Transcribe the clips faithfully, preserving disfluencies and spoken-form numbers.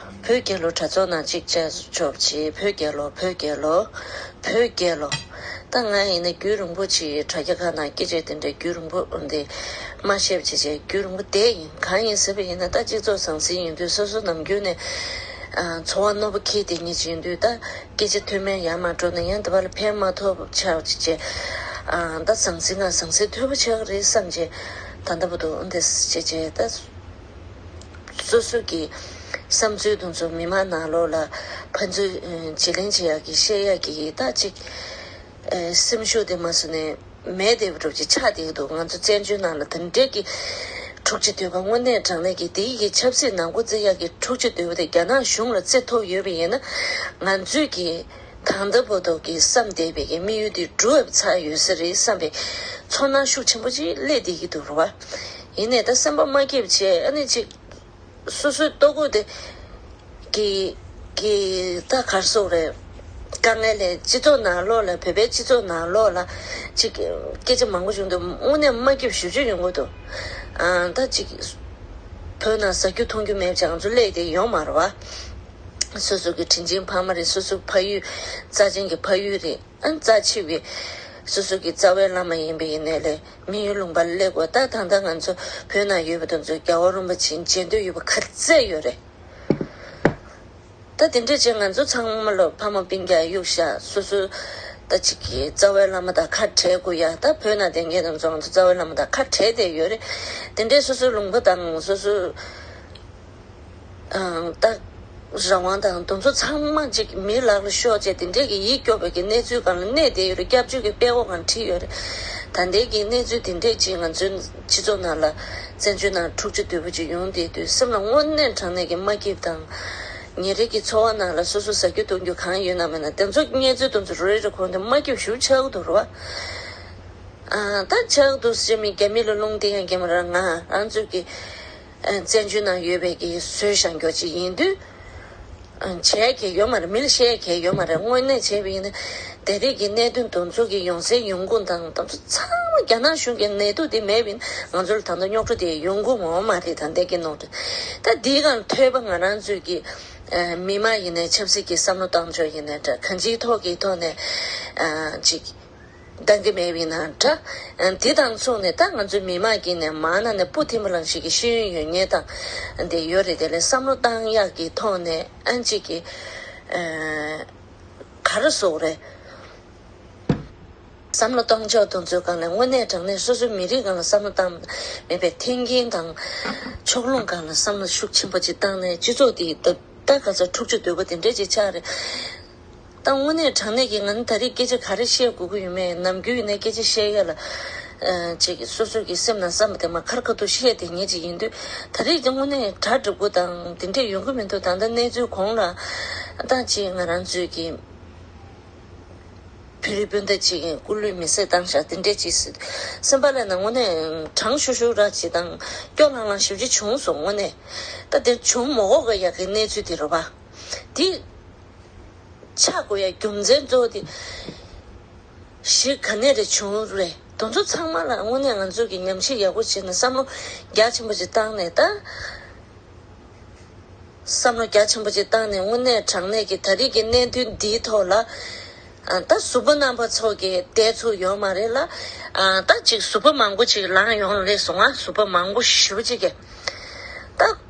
བོད་རྒྱལ་ལོ་གྲྭ་ཚང་ནང་གཅིག་བྱས་ཆོག་ཅིག་བོད་རྒྱལ་ལོ། བོད་རྒྱལ་ལོ། བོད་རྒྱལ་ལོ། ད་ང་ཡིན་ན་རྒྱུན་རིང་པོ་ཅིག་དྲ་རྒྱ་ཁག་ནང་སྐད་ཆ་དེ་འདྲ་རྒྱུན་རིང་པོ་འདི་མ་བཤད་བྱས་བྱས་རྒྱུན་རིང་པོ་བསྡད་ཡིན། གང་ཡིན་ཟེར་བ་ཡིན་ན་ད་སྤྱི་ཚོགས་ཟང་ཟིང་ཡིན་དུས་སོ་སོ་ནམ་རྒྱུན་ནས་ཨ་འཚོ་བ་རྣོན་པོ་འཁྱེར་བསྡད་མཁན་ཅིག་ཡིན་དུས་ད་སྐད་ཆ་མཐོ་དམན་ཡར་མར་འགྲོ་ན་ཡང་དེ་བ་ལ་ཕན་མ་ཐོགས་ཆགས་བྱས་བྱས་ཨ་ད་ཟང་ཟིང་ང་ཟང་ཟིང་མཐོ་པོ་ཆགས་ཀྱི་རེད་བསམ་བྱས་ད་ལྟ་བར་དུ་འདི་བྱས་བྱས་ད། སོ་སོ་གི་བསམ་ཚུལ་དེ་ཚོ་མི་མང་ནང་ལོགས་ལ་ཕན་ཚུན་བརྗེ་ལེན་བྱེད་ཡག་གི་བཤད་ཡག་གི་ད་ཅིག་ཨེ་སེམས་ཤུགས་དེ་མ་སོང་ནས་མེད་བསྡད་པ་འདྲ་ཅིག་ཆགས་བསྡད་ཀྱི་འདུག་ང་ཚོ་བཙན་བྱོལ་ནང་ལ་དེ་འདྲའི་གི་འཁྲུག་ཆ་དོད་པ་དངོས་གནས་དྲང་གནས་ཀྱི་དེའི་གི་ཆབ་སྲིད་ནང་འགོ་རྩིས་ཡག་གི་འཁྲུག་ཆ་དོད་པ་དེ་རྒྱ་ནག་གཞུང་ལ་བརྩི་ཐུབ་ཡོད་པ་ཡིན་ན་ང་ཚོས་ཀྱི་ད་ལྟ་བར་དུ་གི་བསམ་བསྡད་པའི་གི་དམིགས་ཡུལ་དེ་འགྲུབ་ཚར་ཡོད་ས་རེད་བསམ་པའི་ཚོར་སྣང་ཤུགས་ཆེན་པོ་ཅིག་སླེབས་བསྡད་ཀྱི་འདུག་རེད་བ། ཡིན་ནའི་ད་སེམས་པ་མ་སྐྱིད་པ་བྱས་ཨ་ནི་ཅིག་སོ་སོའི་ལྟོ་གོས་དེ་གི་གི་ད་གར་སོགས་རེད། དཀའ་ངལ་ལས་སྤྱི་ཚོགས་ནང་ལོགས་ལ་བོད་པའི་སྤྱི་ཚོགས་ནང་ལོགས་ལ་ཅིག་སྐད་ཆ་མང་པོ་བྱུང་འདུག་དངོས་གནས་མ་སྐྱིད་པ་ཞེ་པོ་ཅིག་ཡོང་གི་འདུག་ཨ་ད་ཅིག་བོད་ནང་ཟ་རྒྱུ་འཐུང་རྒྱུ་མེད་པ་ཅིག་ང་ཚོ་སླེབས་བསྡད་ཡོད་མ་རེད་བ། སོ་སོ་གི་དྲིན་ཆེན་ཕ་མ་རེད། སོ་སོ་ཕ་ཡུལ་རྩ་ཆེན་གྱི་ཕ་ཡུལ་རེད། ཨ་རྩ་ཆེ་བའི་སོ་སོ་གི་རྩ་བའི་བླ་མ་ཡིན་པ་ཡིན་ནའི་ལས་མི་ཡུལ་ལུང་པ་ལ་སླེབས་དགོས། ད་ད་ལྟ་ང་ཚོ་བོད་ནང་ཡོད་པ་དེ་ཚོ་རྒྱལ་བ་རིན་པོ་ཆེ་མཇལ་འདོད་ཡོད་པ་ག་ཚད་ཡོད་རེད། ད་དེ་འདྲས་བྱས་ང་ཚོ་ཚང་མ་ལོ་ཕ་མ་སྤུན་ཀྱག་གཡུག་བཞག་སོ་སོ་ད་ཅིག་གི་རྩ་བའི་བླ་མ་དང་ཁ་བྲལ་དགོས་ཡ། ད་བོད་ནང་བསྡད་མཁན་དེ་ཚོ་ང་ཚོ་རྩ་བའི་བླ་མ་དང་ཁ་བྲལ་བསྡད་ཡོད་རེད། དེ་འདྲས་སོ་སོའི་ལུང་པ་དང་སོ་སོའི་ཨང་། ད་རང་དབང་དང་དེ་ཚོ་ཚང་མ་ཅིག་མིའི་ལག་ལ་ཤོར་བྱས་དེ་འདྲས་ཀྱི་ཡིད་སྐྱོ་བའི་གི་གནས་ཚུལ་སྒང་ལ་གནས་བསྡད་ཡོད་རེད། སྐྱབས་བཅོལ་གྱི་དཔྲལ་བ་སྒང་བྲིས་ཡོད་རེད། ད་ལྟའི་གི་གནས་ཚུལ་དེ་འདྲས་ཅིག་ང་ཚོའི་སྤྱི་ཚོགས་ནང་ལ་བཙན་བྱོལ་ནང་འཁྲུག་ཆ་དོད་པོ་ཅིག་ཡོང་བསྡད་དུས་སེམས་ལ་དངོས་གནས་དྲང་གནས་ཀྱི་མ་སྐྱིད་དང་། ཉིན་རེ་གི་འཚོ་བ་ནང་ལ་སོ་སོ་ཟ་རྒྱུ་འཐུང་རྒྱུ་གང་ཡོད་ན་མེད་ན་དེ་ཚོ་གནས་ཚུལ་དེ་ཚོ་རེ་རེ་གོ་དུས་མ་སྐྱིད་ཞེ་པོ་ཆགས་ཀྱི་འདུག་རེད་བ། ཨ་ད་ཆགས་འདུག་ཟེར་མི་རྒྱ་མི་ལ་རླུང་རྟེན་ཡང་རྒྱ་མི་རང་ང་རང་ཚོའི་གི་ཨ་བཙན་བྱོལ་ནང་ཡོད་པའི་གི་བཟོས་བཞག་རྒྱུ་ཅིག་ཡིན་དུས། ཨ་བྱས་ཀྱི་ཡོད་མ་རེད། མི་ལ་བཤད་ཀྱི་ཡོད་མ་རེད། དངོས་གནས་བྱས་པ་ཡིན་ན་དེ་རིང་གི་གནད་དོན་དེ་ཚོ་གི་ཡོང་སའི་ཡོང་ཁུངས་དང་དེ་ཚོ་ཚང་མ་རྒྱ་ནག་གཞུང་གི་ནད་དུག་དེ་མེད་པ་ཡིན་ན་ང་ཚོ་ལ་ད་ལྟ་རྙོག་དྲ་དེ་ཡོང་གི་ཡོད་མ་རེད། ད་ལྟའི་གི་རྙོག་དྲ་ད་འདི་གང་ཐོས་པ་ང་རང་ཚོའི་གི་ཨ་མི་མང་ཡིན་ནའི་ཆབ་སྲིད་ཀྱི་བསམ་བློ་གཏོང་ཕྱོགས་ཡིན་ནའི་འདྲ་གང་ཅིའི་ཐོག་གི་ཐོག་ནས་ཨ་ཅིག་འདང་གི་མེད་པ་ཡིན་ན་འདྲ། ཨ་དེ་དང་མཚུངས་ནས་ད་ང་ཚོའི་མི་མང་གི་ནས་མང་ན་ནས་སྤུ་ཐིམ་པ་ལང་ཞིག་གི་ཤེས་ཡོན་ཡོད་མཁན་དང་དེ་ཡོད་རེད། དེ་ལས་བསམ་བློ་བཏང་ཡག་གི་ཐོག་ནས་ཨ་ཅིག་གི་ཨ་ག་རེ་ཟེར་དགོས་རེད། བསམ་བློ་གཏོང་ཕྱོགས་དེ་ཚོའི་སྒང་ལ་དངོས་གནས་དྲང་གནས་སོ་སོའི་མི་རིགས་སྒང་ལ་བསམ་བློ་བཏང་མེད་པའི་ཐེངས་འགན་དང་ཕྱོགས་ལྷུང་སྒང་ལ་བསམ་བློ་ཤུགས་ཆེན་པོ་ཅིག་བཏང་ནས་སྤྱི་ཚོགས་དེ་ད་ད་ག་ཚོད་འཁྲུག་ཆ་དོད་པོ་དེ་འདྲས་ཅིག་ཆགས་རེད། ད་དངོས་གནས་དྲང་གནས་ཀྱི་ང་ནི་ད་རེས་སྐད་ཆ་ག་རེ་བཤད་དགོས་ཀྱི་ཡོད་མེད་ནམ་རྒྱུན་ཡིན་ནའི་སྐད་ཆ་བཤད་ཡ་ལ་ཨ་ཅིག་སོ་སོ་གི་སེམས་ནང་བསམ་པ་དེ་མར་ཁ་ར་ཁ་ཐུག་བཤད་བསྡད་མཁན་ཅིག་ཡིན་དུས་ད་རེས་ཀྱི་དངོས་གནས་གྲ་སྒྲིག་པོ་དང་དེ་འདྲས་ཡོང་གི་མི་འདུག་ད་ལྟ་གནས་ཚུལ་གོང་ལ་ད་ཅིག་ང་རང་ཚོའི་གི་བོད་རིགས་སྤུན་ཟླ་གཅིག་གིས་སྐུ་ལུས་མེ་བསྲེགས་བཏང་བཞག་དེ་འདྲས་ཅིག་སེམས་པ་ལ་ན་དངོས་གནས་གྲང་ཤུར་ཤུར་ར་ཅིག་དང་སྐྱོ་ལྷང་ལྷང་ཞེ་པོ་ཅིག་བྱུང་སོང་། དངོས་གནས་ད་དེ་བྱུང་མ་དགོས་ཀྱི་ཡག་གི་གནས་ཚུལ་དེ་རེད་པ། དེ་ཆགས་དགོས་ཡ་རྒྱུ་མཚན་གཙོ་བོ་དེ་གཞི་ག་ནས་རེ་བྱུང་རེད། དེ་ཚོ་ཚང་མ་ལ་དངོས་གནས་ང་ཚོ་གི་ཉམས་ཞིབ་ཡག་པོ་བྱས་ནས་བསམ་བློ་རྒྱ་ཆེན་པོ་ཅིག་བཏང་ནས་ད། བསམ་བློ་རྒྱ་ཆེན་པོ་ཅིག་བཏང་ནས་དངོས་གནས་དྲང་གནས་ཀྱི་ད་རེས་ཀྱི་གནད་དོན་འདིའི་ཐོག་ལ། ཨ་ད་ཟུར་པ་རྣམ་པ་ཚོ་གིས་བསྡད་ཚུགས་ཡོད་མ་རེད་ལ། ཨ་ད་ཅིག་ཟུར་པ་མང་པོ་ཅིག་ལངས་ཡོང་སླེབས་སོང་ང་། ཟུར་པ་མང་པོ་ཞེ་པོ་ཅིག་གིས། ད་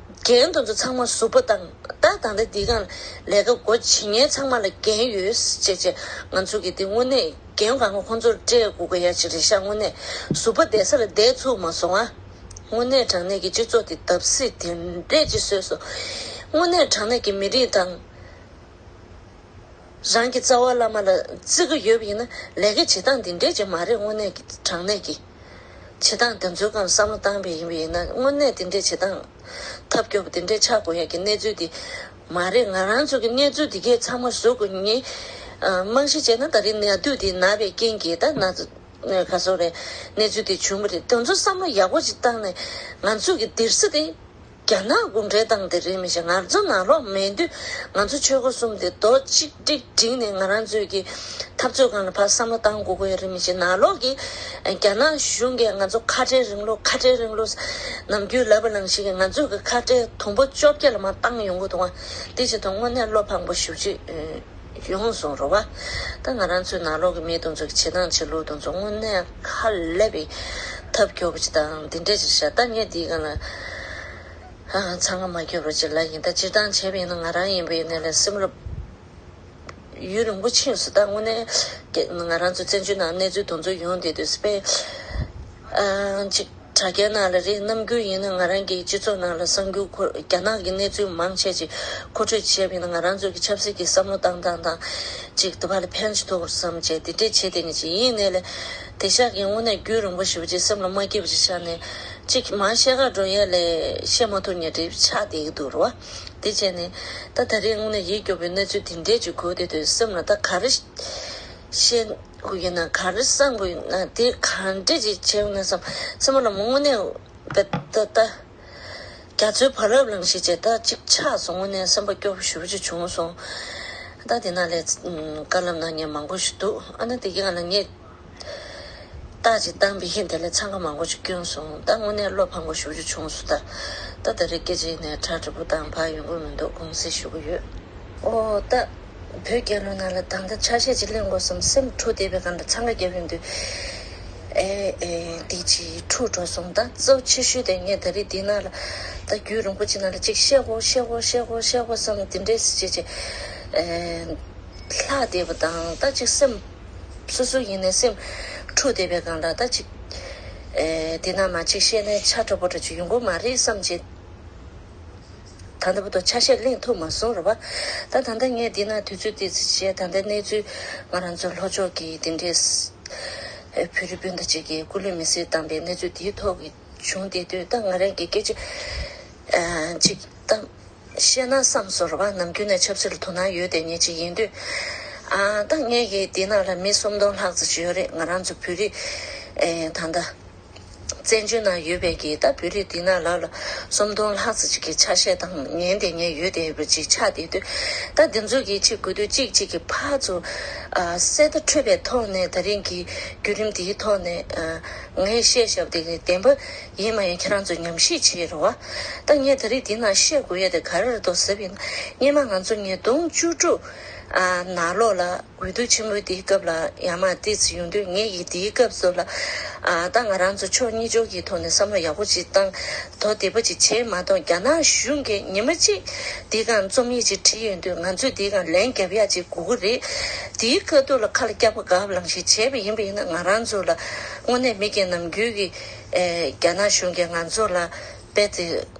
འགན་དེ་ཚོ་ཚང་མ་ཟུར་པ་དང་ད་ད་ལྟ་འདི་གང་ལས་ཀ་འགོ་བྱེད་མཁན་ཚང་མ་ལ་འགན་ཡོད་ཅེས་བྱས་ང་ཚོ་གིས་འདི་དངོས་གནས་འགན་གང་ག་ཁོང་ཚོར་སྤྲད་དགོས་ཀྱི་ཡ་ཅིག་རེད་ཤག་དངོས་གནས་ཟུར་པ་བསྡད་ས་ལ་བསྡད་ཚུགས་མ་སོང་ང་། དངོས་གནས་དྲང་གནས་ཀྱི་སྤྱི་ཚོགས་དེ་བརྡབ་གསིག་དེ་འདྲས་ཅིག་བཟོས་སོང་། དངོས་གནས་དྲང་གནས་ཀྱི་མི་རིགས་དང་། རང་གི་རྩ་བ་བླ་མ་ལ་བརྩི་གི་ཡོད་པ་ཡིན་ན་ལས་ཀའི་བྱེད་སྟངས་དེ་འདྲས་ཅིག་མ་རེད། དངོས་གནས་ཀྱི་དྲང་གནས་ཀྱི་བྱེད་སྟངས་དེ་ཚོའི་སྒང་བསམ་བློ་བཏང་བ་ཡིན་པ་ཡིན་ན་དངོས་གནས་དེ་འདྲས་བྱེད་སྟངས་ཐབས་སྐྱོ་པོ་དེ་འདྲས་ཆགས་དགོས་ཡ་གི་གནས་ཚུལ་དེ་མ་རེད། ང་རང་ཚོ་གི་གནས་ཚུལ་དེ་གས་ཚང་མ་བཟོ་དགོས་ངེས། ཨ་རྨང་གཞི་བྱས་ན་ད་རེས་ནད་དུག་དེ་ན་བའི་རྐྱེན་གྱིས་ད་ན་ཚོ་ནས་ག་སོགས་རེད། གནས་ཚུལ་དེ་བྱུང་བ་རེད། དེ་ཚོ་བསམ་བློ་ཡག་པོ་ཅིག་བཏང་ནས་ང་ཚོ་གི་སྡེར་ས་དེ་ རྒྱ་ནག་གུང་ཁྲན་ཏང་དེ་རེད་མི་ཤེས། ང་ཚོ་ནང་ལོགས་མེད་དུས་ང་ཚོ་ཆོལ་ཁ་གསུམ་དེ་རྡོག་གཅིག་སྒྲིལ་བསྒྲིལ་ནས་ང་རང་ཚོའི་གི་འཐབ་རྩོད་སྒང་ལ་ཕར་བསམ་བློ་བཏང་དགོས་ཀྱི་ཡོད་རེད་མི་ཤེས། ནང་ལོགས་ཀྱི་རྒྱ་ནག་གཞུང་གིས་ང་ཚོ་ཁ་བྲལ་རིང་ལུགས་ཁ་བྲལ་རིང་ལུགས་ནམ་རྒྱུན་ལབ་པ་ནང་བཞིན་གྱི་ང་ཚོའི་གི་ཁ་བྲལ་དུམ་བུ་བཅོ་བརྒྱད་ལ་མར་བཏང་ཡོང་གི་འདུག་ཨ། དེ་བྱེད་དུས་དངོས་གནས་བློ་ཕངས་པོ་ཞེ་པོ་ཅིག་ཡོང་སོང་རེད་བ། ད་ང་རང་ཚོའི་ནང་ལོགས་ཀྱི་མི་དེ་ཚོ་གི་བྱེད་སྟངས་བྱེད་ལུགས་དེ་ཚོ་དངོས་གནས་ཧ་ལས་པའི་ཐབས་སྐྱོ་པོ་ཅིག་དང་འདི་འདྲས་ཅིག་ཤག་ད་ངས་འདིའི་སྒང་ལ་ཧ་ཧ་འཚང་ཁ་མ་སྐྱོ་པོ་ཅིག་ལབ་ཡིན། ད་སྤྱིར་བཏང་བྱས་པ་ཡིན་ན་ང་རང་ཡིན་པ་ཡིན་ནའི་ལས་སེམས་ལ་ཡུན་རིང་པོ་ཕྱིན་སོང་། ད་དངོས་གནས་ང་རང་ཚོ་བཙན་བྱོལ་ནང་གནས་ཚུལ་དེ་ཚོ་ཡོང་བསྡད་དུས་དཔེ་ཨ་ཅིག་དྲ་རྒྱའི་ནང་ལ་རེད། ནམ་རྒྱུན་ཡིན་ན་ང་རང་གི་སྤྱི་ཚོགས་ནང་ལ་གསར་འགྱུར་མཁོ་རྒྱ་ནག་གི་གནས་ཚུལ་མང་ཆེ་ཅིག་མཁོ་སྤྲོད་བྱས་པ་ཡིན་ན་ང་རང་ཚོ་གི་ཆབ་སྲིད་ཀྱི་བསམ་བློ་བཏང་སྟངས་དང་ཅིག་དེ་བ་ལ་ཕན་ཅིག་ཐོགས་བསམ་བྱས་དེ་འདྲས་བྱས་དེ་ནི་ཅིག་ཡིན་ནའི་ལས་དེ་ཤག་གི་དངོས་གནས་རྒྱུན་རིང་པོ་ཞེ་པོ་ཅིག་སེམས་ལ་མ་སྐྱིད་པ་ཅིག་ཤར་ནས་ཅིག་མར་བཤད་ག་འགྲོ་ཡ་ལས་བཤད་མ་ཐུབ་ཉེ་འབྲེལ་ཆགས་བསྡད་ཀྱི་འདུག་རེད་བ། དེ་བྱས་ནས་ད་ད་རེས་དངོས་གནས་ཡིད་སྐྱོ་བའི་གནས་ཚུལ་དེ་འདྲས་ཅིག་གོ་དེ་དུས་སེམས་ལ་ད་ག་རེ་བཤད་དགོས་ཡིན་ན་ག་རེ་བསམ་དགོས་ཡིན་ན་དེ་ག་འདྲས་ཅིག་བྱས་ཡོང་ན་བསམ། སེམས་ལ་མ་དངོས་གནས་ད་ད་རྒྱ་མཚོའི་བར་རླབས་ལངས་ཤིག་བྱས་ད་ཅིག་ཆགས་སོང་། དངོས་གནས་སེམས་པ་སྐྱོ་པོ་ཞེ་པོ་ཅིག་བྱུང་སོང་། ད་དེ་ནང་ལས་བཀའ་སློབ་གནང་མཁན་མང་པོ་ཞིག་འདུག་ཨ་ན་དེ་གི་ང་ལ་ངས་རྟགས་ཅིག་བཏང་པའི་ཧིན་དེ་ལས་འཚང་ཁ་མང་པོ་ཞིག་བསྐྱོན་སོང་། ད་དངོས་གནས་བློ་ཕངས་པོ་ཞེ་པོ་ཅིག་བྱུང་སོང་། ད་ད་ད་རེས་སྐད་ཆ་ཡིན་ནའི་ཁྲ་ཁྲ་པོ་བཏང་ཕར་ཡོང་གི་མི་འདུག་དགོངས་སེལ་ཞུ་གི་ཡོད། ཨོ་ད་བོད་རྒྱལ་ལོ་ནང་ལ་ད་ལྟ་ཆ་ཤས་ཅིག་གླེང་དགོས་བསམ་སེམས་འཁྲུག་བསྡད་པའི་སྒང་ལ་འཚང་ཁ་བརྒྱབ་ཡོང་དུས། ཨེ་ཨེ་འདི་ཅིག་འཁྲུག་འགྲོ་སོང་། ད་གཙོ་ཆེ་ཤོས་དེ་ངས་ད་རེས་འདི་ནང་ལ་ད་རྒྱུན་རིང་པོ་ཅིག་ནང་ལ་ཅིག་བཤད་དགོས་བཤད་དགོས་བཤད་དགོས་བཤད་དགོས་བསམ་འདི་འདྲས་སེ་ཅིག་ཅིག་ཨེ་ལྷག་བསྡད་པ་དང་ད་ཅིག་སེམས་སོ་སོ་ཡིན་ནའི་སེམས་འཁྲུག་བསྡད་པའི་སྒང་ལ་ད་ཅིག་ཨེ་འདི་ནང་མ་ཅིག་བཤད་ནའི་ཆ་འགྲོ་པོ་འདྲ་ཅིག་ཡོང་གི་མ་རེད་བསམ་ཅིག་ད་ལྟ་བར་དུ་ཆ་ཤས་གླེང་ཐུབ་མ་སོང་རེད་བ། ད་ད་ལྟ་ངས་འདི་ན་དུས་ཚོད་ཏོག་ཙམ་བྱས་ད་ལྟ་གནས་ཚུལ་ང་རང་ཚོ་ལྷོ་ཕྱོགས་ཀྱི་དེ་འདྲས་བོད་རིགས་སྤུན་ཟླ་གཅིག་གིས་སྐུ་ལུས་མེར་སྲེག་བཏང་པའི་གནས་ཚུལ་དེའི་ཐོག་གི་བྱུང་བསྡད་དུས་ད་ང་རང་གི་སྐད་ཆ་ཅིག་ད་བཤད་ན་བསམ་སོང་རེད་བ། ནམ་རྒྱུན་ནས་ཆབ་སྲིད་ལ་དོ་སྣང་ཡོད་དེ་ངས་ཅིག་ཡིན་དུས་ཨ་ད་ངས་གི་འདི་ནང་ལ་མི་སུམ་སྟོང་ལྷག་ཙམ་ཅིག་ཡོད་རེད། ང་རང་ཚོ་བོད་རིགས་ད་ལྟ། བཙན་བྱོལ་ནང་ཡོད་པའི་གི་ད་བོད་རིགས་འདི་ནང་ལ་ལ་སུམ་སྟོང་ལྷག་ཙམ་ཅིག་གི་ཆ་ཤས་དང་ཉན་དེ་ཉན་ཡོད་དེ་ཅིག་ཆགས་བསྡད་དུས་ད་འདི་ཚོ་གི་ཅིག་དགོས་དུས་གཅིག་གཅིག་གི་ཕར་ཚུར་ཨ་གསལ་བརྡ་འཕྲོད་པའི་ཐོག་ནས་ད་རིང་གི་བརྒྱུད་རིམ་འདིའི་ཐོག་ནས་ཨ་ངས་བཤད་བཞག་པ་དེ་གི་བདེན་པ་ཡིན་མ་ཡིན་ཁྱེད་རང་ཚོ་ཉམས་ཞིབ་བྱེད་རོགས། ད་ངས་ད་རིང་འདི་ནང་བཤད་དགོས་ཡ་དེ་ག་རེ་རེད་འདུག་ཟེར་བ་ཡིན་ན་སྔོན་མ་ང་ཚོ་ཉིས་སྟོང་བཅུ་དྲུག་ཨ་ནང་ལོགས་ལ། འོས་བསྡུ་ཆེན་མོའི་དེའི་སྐབས་ལ་ཡར་མར་ཏོག་ཙམ་ཡོང་དུས་ངས་ཀྱིས་དེའི་སྐབས་སུ་ལ་ཨ་ད་ང་རང་ཚོ་ཕྱོགས་གཉིས་ཕྱོགས་ཀྱི་ཐོག་ནས་བསམ་བློ་ཡག་པོ་ཅིག་བཏང་དོ་བདེ་པོ་ཅིག་བྱས་མ་གཏོགས་རྒྱ་ནག་གཞུང་གིས་ཉི་མ་གཅིག་དེའི་སྒང་རྩོམ་ཡིག་ཅིག་བྲིས་ཡོང་དུས་ང་ཚོས་དེའི་སྒང་ལན་རྒྱབ་ཡག་ཅིག་དགོས་ཀྱི་རེད། དེའི་ཁ་ཐུག་ལ་ཁ་ལ་སྐྱག་པ་འགག་པ་ལང་ཞིག་བྱས་པ་ཡིན་པ་ཡིན་ན་ང་རང་ཚོ་ལ་དངོས་གནས་མི་རྒན་ནམ་རྒྱུན་གྱི་ཨེ་རྒྱ་ནག་གཞུང་གིས་ང་ཚོ་ལ་རྦད་དེ།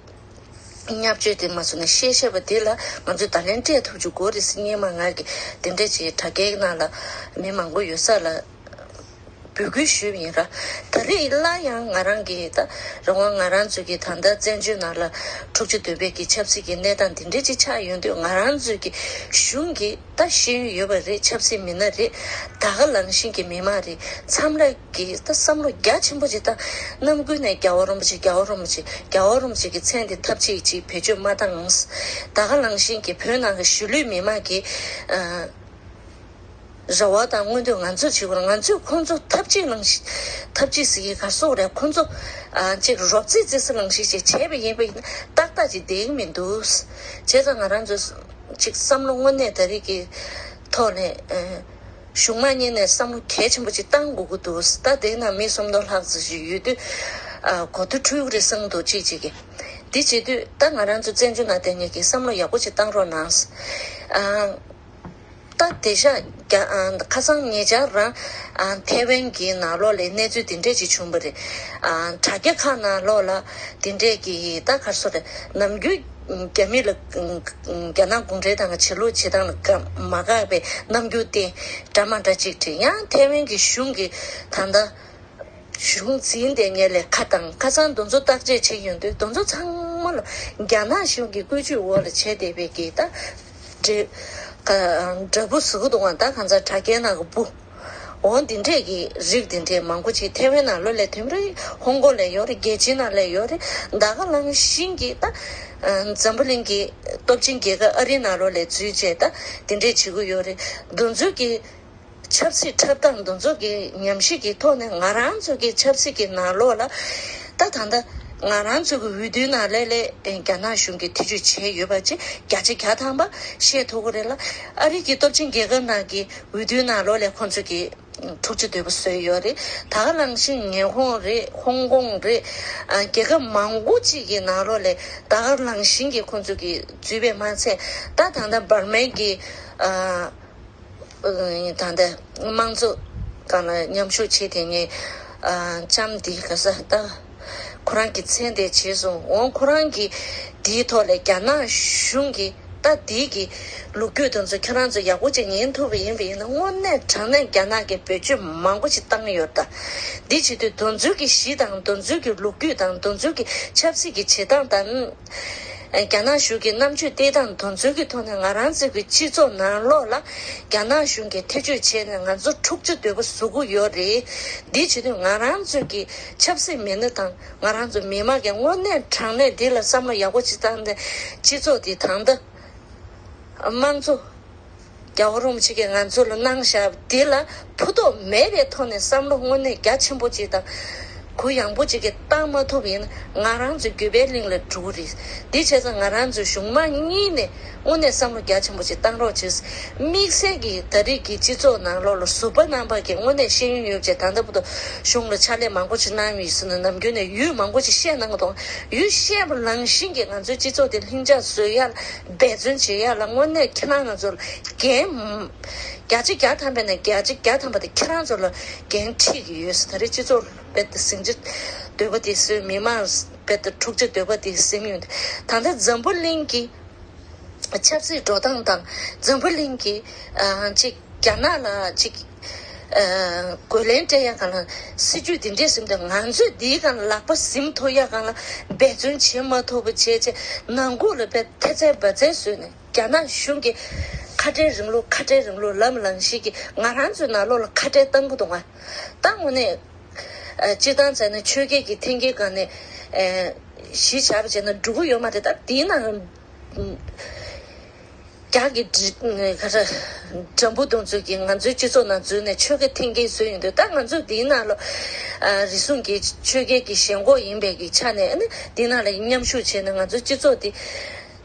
བརྙས་བཅོས་དེ་མ་སོང་ན་བཤད་བཤད་པ་དེ་ལ་ང་ཚོས་ད་ལན་སྤྲད་ཐུབ་རྒྱུ་དགོས་རེད་ཟེར་སྔོན་མ་ང་གི་དེ་འདྲས་ཅིག་དྲ་རྒྱའི་ནང་ལ་མི་མང་པོ་ཡོད་ས་ལ་འབོད་སྐུལ་ཞུས་པ་ཡིན་ར། ད་རེས་སླར་ཡང་ང་རང་གིས་ད་རང་དབང་ང་རང་ཚོ་གི་ད་ལྟ་བཙན་བྱོལ་ནང་ལ་འཁྲུག་ཆ་དོད་པའི་གི་ཆབ་སྲིད་ཀྱི་གནས་སྟངས་དེ་འདྲས་ཅིག་ཆགས་ཡོང་དུས་ང་རང་ཚོ་གི་གཞུང་གི་ད་ཤེས་ཡོན་ཡོད་པ་རེད། ཆབ་སྲིད་མི་སྣ་རེད། ད་ག་ནང་བཞིན་གྱི་མི་མང་རེད། མཚམས་རེ་གི་ད་བསམ་བློ་རྒྱ་ཆེན་པོ་ཅིག་ད་རྣམ་ཀུན་ནས་རྒྱལ་བ་རིན་པོ་ཆེ་རྒྱལ་བ་རིན་པོ་ཆེ་རྒྱལ་བ་རིན་པོ་ཆེ་གི་མཚན་དེ་ཐབས་ཅིག་ཅིག་བེད་སྤྱོད་མ་བཏང་། ད་ག་ནང་བཞིན་གྱི་བོད་ནང་གི་གཞིས་ལུས་མི་མང་གི་ཨ་རེ་བ་དང་མངོན་འདོད་ང་ཚོས་བྱེད་དགོས་རེད། ང་ཚོས་ཁོང་ཚོ་ཐབས་ཅིག་ནང་བཞིན་ཐབས་ཅིག་ཟེར་གྱི་ག་སོགས་རེད། ཁོང་ཚོ་ཨ་ཅིག་རོབ་ཙེ་ཙེ་ས་ནང་བཞིན་ཅིག་བྱས་པ་ཡིན་པ་ཡིན་ན་ཏག་ཏག་ཅིག་བསྡད་ཀྱི་མི་འདུག་བྱས་ཙང་ང་རང་ཚོས་ཅིག་བསམ་བློ་དངོས་གནས་ད་རེས་ཀྱི་ཐོག་ནས་ཨ། གཞུང་མང་གཉིས་ནས་བསམ་བློ་གལ་ཆེན་པོ་ཅིག་བཏང་དགོས་ཀྱི་འདུག་ད་དེ་ན་མི་སུམ་སྟོང་ལྷག་ཙམ་ཞིག་ཡོད་དུས་ཨ་གོ་བསྡུར་འཁྲུལ་གྱི་རེད་བསམ་འདུག་གཅིག་གཅིག་གིས། དེ་བྱེད་དུས་ད་ང་རང་ཚོ་བཙན་བྱོལ་ནང་བསྡད་མཁན་གྱིས་བསམ་བློ་ཡག་པོ་ཅིག་བཏང་རོགས་གནང་། ཨ་ད་དེང་སང་རྒྱ་ཨ་ཁ་སང་ཉེ་ཆར་རང་ཨ་ཐེ་ཝན་གྱི་ནང་ལོགས་ལ་གནས་ཚུལ་དེ་འདྲས་ཅིག་བྱུང་བ་རེད། ཨ་དྲ་རྒྱ་ཁག་ནང་ལོགས་ལ་དེ་འདྲས་ཀྱི་ད་ག་རེ་ཟེར་རེད། ནམ་རྒྱུན་རྒྱ་མི་ལ་རྒྱ་ནག་གུང་ཁྲན་ཏང་གི་བྱེད་ལུགས་བྱེད་སྟངས་ལ་དགའ་མ་དགའ་བའི་རྣམ་འགྱུར་བསྟན་འདྲ་མ་འདྲ་ཅིག་བྲིས། ཡང་ཐེ་ཝན་གྱི་གཞུང་གིས་ད་ལྟ་གཞུང་འཛིན་བསྡད་མཁན་ལ་ཁ་བཏང་། ཁ་སང་དེ་ཚོ་བརྟག་དཔྱད་བྱེད་ཡོང་དུས་དེ་ཚོ་ཚང་མ་ལ་རྒྱ་ནག་གཞུང་གི་བཀོད་ཇུས་འོག་ལ་བྱས་བསྡད་པའི་གི་ད་འདྲ་འདྲ་འབུ་ཟེར་གི་འདུག་ག་ད་གང་ཟག་དྲ་རྒྱའི་ནང་གི་འབུ། འོ་འདི་འདྲས་ཀྱི་རིགས་འདི་འདྲས་མང་པོ་ཅིག་ཐེ་ཝན་ནང་ལོགས་ལ་ཐོན་རེད། ཧོང་ཀོང་ལ་ཡོད་རེད། རྒྱལ་སྤྱིའི་ནང་ལ་ཡོད་རེད། ད་ག་ནང་བཞིན་གྱི་ད་ འཛམ་བུ་གླིང་གི་སྟོབས་ཆེན་རྒྱལ་ཁབ་ཨ་རིའི་ནང་ལོགས་ལ་འཛུལ་བྱས་ད་དེ་འདྲས་བྱེད་ཀྱི་ཡོད་རེད། འདི་ཚོ་གི་ཆབ་སྲིད་འཁྲབ་སྟངས་འདི་ཚོ་གི་ཉམས་ཞིབ་ཀྱི་ཐོག་ནས་ང་རང་ཚོ་གི་ཆབ་སྲིད་ཀྱི་ནང་ལོགས་ལ་ད་ད་ལྟ་ང་རང་ཚོ་གི་འོས་བསྡུའི་ནང་ལས་ལས་རྒྱ་ནག་གཞུང་གིས་ཐེ་བྱུས་བྱས་ཡོད་པ་ཅིག་བརྒྱ་ཆ་བརྒྱ་ཐམ་པ་བཤད་ཐུབ་ཀྱི་རེད་ལ། ཨ་རི་གི་སྟོབས་ཆེན་རྒྱལ་ཁབ་ནང་གི་འོས་བསྡུའི་ནང་ལོགས་ལས་ཁོང་ཚོ་གི་འཁྲུག་ཆ་དོད་པོ་བཟོས་ཡོད་རེད། ད་ག་ནང་བཞིན་ཉི་ཧོང་རེད། ཧོང་ཀོང་རེད། ཨ། རྒྱལ་ཁབ་མང་པོ་ཅིག་གི་ནང་ལོགས་ལས་ད་ག་ནང་བཞིན་གྱི་ཁོང་ཚོ་གིས་འཛུལ་བས་མ་ཚད། ད་ད་ལྟ་འབར་མའི་གི། ཨ། ད་ལྟ་དམངས་གཙོ་སྒང་ལ་མཉམ་ཞུགས་བྱེད་དེ་ངས། ཨ། ལྕམ་འདི་ག་ས་ད། ཁོ་རང་གི་མཚན་དེ་བྱས་སོང་། འོང་ཁོ་རང་གི་དེའི་ཐོག་ལས་རྒྱ་ནག་གཞུང་གི་ད་དེའི་གི་ལོ་རྒྱུས་དེ་ཚོ་ཁྱེད་རང་ཚོ་ཡག་པོ་ཅིག་ཉན་ཐུབ་པ་ཡིན་པ་ཡིན་ན། དངོས་གནས་དྲང་གནས་རྒྱ་ནག་གི་བེད་སྤྱོད་མང་པོ་ཅིག་བཏང་ཡོད་ད། འདི་བྱེད་དུས་དེ་ཚོའི་གི་གཞི་དང་དེ་ཚོའི་གི་ལོ་རྒྱུས་དང་དེ་ཚོའི་གི་ཆབ་སྲིད་ཀྱི་བྱེད་སྟངས་དང་། རྒྱ་ནག་གཞུང་གི་རྣམ་དཔྱོད་བལྟས་སྟངས་དེ་ཚོའི་གི་ཐོག་ནས་ང་རང་ཚོའི་གི་སྤྱི་ཚོགས་ནང་ལོགས་ལ་རྒྱ་ནག་གཞུང་གིས་ཐེ་བྱུས་བྱས་ནས་ང་ཚོ་འཁྲུག་ཆ་དོད་པོ་བཟོ་གི་ཡོད་རེད། འདི་བྱེད་དུས་ང་རང་ཚོའི་གི་ཆབ་སྲིད་མི་སྣ་དང་ང་རང་ཚོ་མི་མང་གིས་དངོས་གནས་དྲང་གནས་འདི་ལ་བསམ་བློ་ཡག་པོ་ཅིག་བཏང་སྟེ། སྤྱི་ཚོགས་འདི་ད་ལྟ་དམངས་གཙོ་རྒྱལ་བ་རིན་པོ་ཆེ་གིས་ང་ཚོ་ལ་གནང་བཞག་འདི་ལ་ཕུ་ཐོགས་མེད་པའི་ཐོག་ནས་བསམ་བློ་དངོས་གནས་རྒྱ་ཆེན་པོ་ཅིག་དང་གུ་ཡངས་པོ་ཅིག་གིས་བཏང་མ་ཐུབ་པ་ཡིན་ན། ང་རང་ཚོ་རྒྱུད་པའི་གླིང་ལ་འགྲོ་གི་རེད། འདི་བྱས་ཙང་ང་རང་ཚོ་གཞུང་མང་གཉིས་ནས་དངོས་གནས་བསམ་བློ་རྒྱ་ཆེན་པོ་ཅིག་བཏང་རོགས་བྱེད། དམིགས་བསལ་གྱིས་ད་རེས་ཀྱི་སྤྱི་ཚོགས་ནང་ལོགས་ལ་ཟུར་པ་རྣམ་པ་གིས་དངོས་གནས་ཤེས་ཡོན་ཡོད་ཅེས། ད་ལྟ་བར་དུ་གཞུང་ལ་ཕྱག་ལས་མང་པོ་ཅིག་གནང་ཡོད་ཟེར་ན། ནམ་རྒྱུན་ནས་ཡུལ་མང་པོ་ཅིག་བཤད་གནང་གི་འདུག་ཡུལ་བཤད་པ་ནང་བཞིན་གྱི་ང་ཚོའི་སྤྱི་ཚོགས་དེ་ལྷིང་འཇགས་བཟོ་ཡ་ལ་འབད་བརྩོན་བྱེད་ཡ་ལ་དངོས་གནས་ཁྱེད་རང་ང་ཚོ་ལ་འགན་བརྒྱ་ཆ་བརྒྱ་ཐམ་པ་ནས་བརྒྱ་ཆ་བརྒྱ་ཐམ་པ་དེ་ཁྱེད་རང་ཚོ་ལ་འགན་འཁྲི་གི་ཡོད་ཟེར། ད་རེས་སྤྱི་ཚོགས་རྦད་དེ་ཟིང་ཆ་དོད་པོ་དེ་བཟོས། མི་མང་རྦད་དེ་འཁྲུག་ཆ་དོད་པོ་དེ་ཟིན་ཡོད། ད་ལྟ་འཛམ་བུ་གླིང་གི་ཆབ་སྲིད་འགྲོ་སྟངས་དང་། འཛམ་བུ་གླིང་གི་ཨ་ཅིག་རྒྱ་ནག་ལ་ཅིག་ཨ་རྒོལ་ལན་སྤྲད་ཡ་གང་ལ་སྲིད་ཇུས་འདི་འདྲས་ཟིན་ཏེ། ང་ཚོས་འདིའི་སྒང་ལག་པ་ཟིན་ཐུབ་ཡ་གང་ལ་འབད་བརྩོན་བྱེད་མ་ཐུབ་པ་བྱས་བྱས། ནང་ཁུལ་ལ་དཔེ་ཐེ་ཚད་བ་ཚད་བཟོས་ནས། རྒྱ་ནག་གཞུང་གིས་ཁ་བྲལ་རིང་ལུགས་ཁ་བྲལ་རིང་ལུགས་ལམ་ལངས་ཤིག་གིས་ང་རང་ཚོའི་ནང་ལོགས་ལ་ཁ་བྲལ་བཏང་གི་འདུག་ང་། ད་དངོས་གནས་ཨ་སྤྱིར་བཏང་བྱས་ན་ཆོས་བརྒྱད་ཀྱི་ཐེམ་སྐས་སྒང་ནས་ཨ་གཞི་བཞག་པ་བྱས་ན་འགྲོ་གི་ཡོད་མ་རེད། ད་དེའི་ནང་རྒྱ་གི་འདྲ་ག་རེ་འགྲམ་བུ་དེ་ཚོ་གིས་ང་ཚོའི་སྤྱི་ཚོགས་ནང་འཛུལ་ནས་ཆོས་ཀྱི་ཐེམ་སྐས་བཟོས་ཡོང་དུས། ད་ང་ཚོ་འདིའི་ནང་ལ་ཨ་རེ་ཟུང་གི་ཆོས་བརྒྱད་ཀྱི་ཞེན་ཁོག་ཡིན་པའི་གི་ཆ་ནས། ཨ་ནི་འདི་ནང་ལ་མཉམ་ཞུགས་བྱས་ནས་ང་ཚོའི་སྤྱི་ཚོགས་འདི་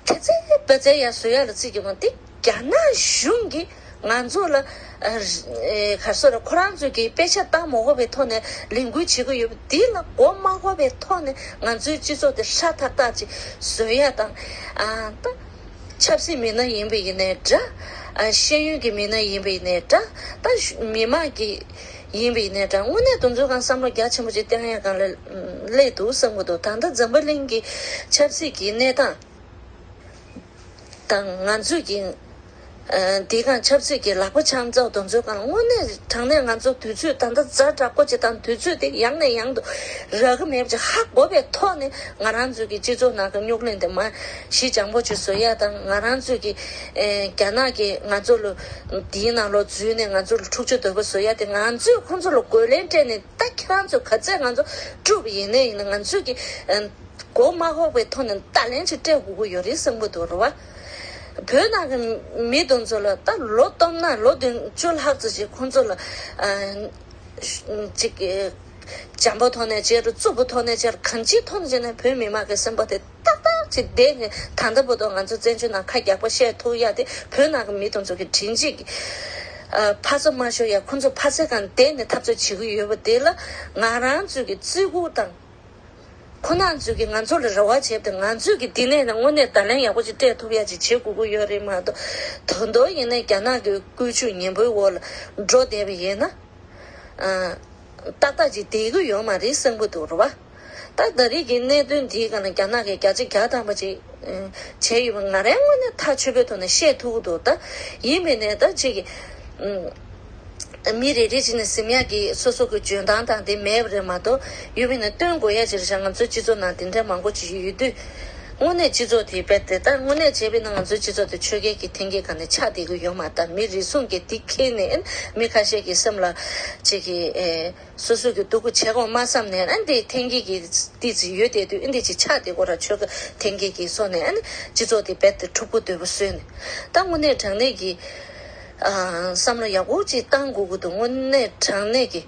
ཐེ་ཚད་པ་ཚད་ཡར་བཟོ་ཡ་ལ་བརྩི་གི་མ་འདི། རྒྱ་ནག་གཞུང་གིས་ང་ཚོ་ལ་ཨ་ག་རེ་ཟེར། ཁོ་རང་ཚོས་ཀྱི་དཔེ་ཆ་ལྟ་མ་དགོས་པའི་ཐོག་ནས་ལས་འགུལ་བྱེད་ཀྱི་ཡོད་པ་འདི་ལ་མགོ་མ་འཁོར་བའི་ཐོག་ནས་ང་ཚོའི་སྤྱི་ཚོགས་དེ་ཧྲ་ཐག་ཐག་ཅིག་བཟོ་ཡ་དང་། ཨ་ད་ཆབ་སྲིད་མི་སྣ་ཡིན་པ་ཡིན་ནའི་འདྲ། ཨ་ཤེས་ཡོན་གྱི་མི་སྣ་ཡིན་པ་ཡིན་ནའི་འདྲ། ད་མི་མང་གི་ཡིན་པ་ཡིན་ནའི་འདྲ། དངོས་གནས་དེ་ཚོའི་སྒང་བསམ་བློ་རྒྱ་ཆེན་པོ་ཅིག་བཏང་ཡ་སྒང་ལ་སླེབས་འདུག་བསམ་གྱི་འདུག་ད་ལྟ་འཛམ་བུ་གླིང་གི་ཆབ་སྲིད་ཀྱི་གནས་སྟངས་དང་ང་ཚོས་ཀྱི་ཨ་འདི་སྒང་ཆབ་སྲིད་ཀྱི་ལག་པ་འཆང་རྩ་དེ་ཚོའི་སྒང་ལ་དངོས་གནས་དྲང་གནས་ང་ཚོ་དུས་ཚོད་ད་ལྟ་ཛ་དྲག་པོ་ཅིག་དང་། དུས་ཚོད་དེ་ཡང་ནས་ཡང་དུ་རག་གི་མེད་པ་ཅིག་ཧ་གོ་བའི་ཐོག་ནས་ང་རང་ཚོའི་གི་སྤྱི་ཚོགས་ནང་གི་རྙོག་གླེང་དེ་མར་ཞི་འཇམ་པོ་ཅིག་བཟོ་ཡ་དང་། ང་རང་ཚོའི་གི་ཨེ་རྒྱ་ནག་གིས་ང་ཚོ་ལ་འདིའི་ནང་ལོགས་འཛུལ་ནས་ང་ཚོ་ལ་འཁྲུག་ཆ་དོད་པོ་བཟོ་ཡ་དེ། ང་ཚོས་ཁོང་ཚོ་ལ་རྒོལ་ལན་སྤྲད་ནས། ད་ཁྱེད་རང་ཚོས་ག་ཚད་ང་ཚོ་དཀྲུགས་པ་ཡིན་ནའི་ཡིན་ན། ང་ཚོས་ཀྱི་ཨ་མགོ་མ་འཁོར་བའི་ཐོག་ནས་ད་ལན་ཅིག་སྤྲད་དགོས་ཀྱི་ཡོད་རེད་བསམ་གྱི་འདུག་རེད་བ། བོད་ནང་གི་མི་དེ་ཚོ་ལ་ད་ལོ་སྟོང་ན་ལོ་བདུན་ཅུ་ལྷག་ཙམ་ཞིག་ཁོང་ཚོ་ལ་ཨ་ཅིག་གི་བྱམས་པོ་ཐོག་ནས་བྱས་རུང་། རྩུབ་པོ་ཐོག་ནས་བྱས་རུང་། གང་ཅིའི་ཐོག་ནས་བྱས་ན་བོད་མི་མང་གི་སེམས་པ་དེ་ཏག་ཏག་ཅིག་བསྡད་ནས། ད་ལྟ་བར་དུ་ང་ཚོ་བཙན་བྱོལ་ནང་ཁ་རྒྱག་པ་བཤད་ཐུབ་ཡ་དེ། བོད་ནང་གི་མི་དེ་ཚོ་གི་དྲིན་གཅིག་གི་ཨ་ཕ་ས་མ་ཤོར་ཡ། ཁོང་ཚོ་ཕ་སའི་སྒང་བསྡད་ནས་འཐབ་རྩོད་བྱེད་ཀྱི་ཡོད་པ་དེ་ལ་ང་རང་ཚོས་ཀྱི་བརྩི་བཀུར་དང་། ཁོང་རྣམ་ཚོས་ཀྱིས་ང་ཚོ་ལ་རེ་བ་བྱས་ཏེ། ང་ཚོས་ཀྱིས་འདི་ནས་ནས་དངོས་གནས་བརྡ་ལན་ཡག་པོ་ཅིག་སྤྲད་ཐུབ་ཡ་ཅིག་བྱེད་དགོས་ཀྱི་ཡོད་རེད་མ་གཏོགས། ད་དུང་ཡིན་ནའི་རྒྱ་ནག་གི་བཀོལ་སྤྱོད་ངན་པའི་འོག་ལ་འགྲོ་བསྡད་པ་ཡིན་ན། ཨ་ཏག་ཏག་ཅིག་བསྡད་ཀྱི་ཡོད་མ་རེད་བསམ་གྱི་འདུག་རེད་བ། ད་ད་རེས་ཀྱི་གནད་དོན་འདིའི་སྒང་ལ་རྒྱ་ནག་གིས་བརྒྱ་ཆ་བརྒྱ་ཐམ་པ་ཅིག་བྱས་ཡོད་པ་ང་རང་ངོས་ནས་ཐག་ཆོད་པོའི་ཐོག་ནས་བཤད་ཐུབ་ཀྱི་འདུག་ད་ཡིན་པས་ནས་ད་ཅིག་གི་མི་རེ་རེ་བྱས་ནས་ཟིན་ཡག་གི་སོ་སོ་གི་འཇོན་ཐང་དང་དེ་མེད་པ་རེད་མ་གཏོགས། ཡོད་པས་ན་སྟོན་དགོས་ཡ་ཅིག་རེད་ཤག་ང་ཚོའི་སྤྱི་ཚོགས་ནང་དེ་འདྲ་མང་པོ་ཅིག་ཡོད་དུས། དངོས་གནས་སྤྱི་ཚོགས་དེ་རྦད་དེ་ད་དངོས་གནས་བྱས་པས་ན་ང་ཚོའི་སྤྱི་ཚོགས་དེ་ཆོས་རྒྱལ་གྱི་འཐེན་འཁྱེར་སྒང་ནས་ཆགས་བསྡད་ཀྱི་ཡོད་མ་རེད། ད་མི་རེ་ཟུང་གིས་འདི་མཁྱེན་ནས་མི་ཁ་ཤས་ཀྱི་སེམས་ལ་ཅིག་གི་ཨེ། སོ་སོ་གི་སྡུག་པོ་བྱེད་དགོས་མ་བསམ་ནས་ཨ་འདི་འཐེན་འཁྱེར་གྱི་ཏི་ཙི་ཡོད་བསྡད་དུས་ཨ་འདི་ཅིག་ཆགས་བསྡད་དགོས་ར། ཆོས་ཀྱི་འཐེན་འཁྱེར་གྱི་སོ་ནས་ཨ་ནི་སྤྱི་ཚོགས་དེ་རྦད་དེ་འཁྲུག་པོ་དོད་པོ་བཟོས་ནས། ད་དངོས་གནས་དྲང་གནས་ཀྱི་ཨ་བསམ་བློ་ཡག་པོ་ཅིག་བཏང་དགོས་ཀྱི་འདུག་དངོས་གནས་དྲང་གནས་ཀྱི།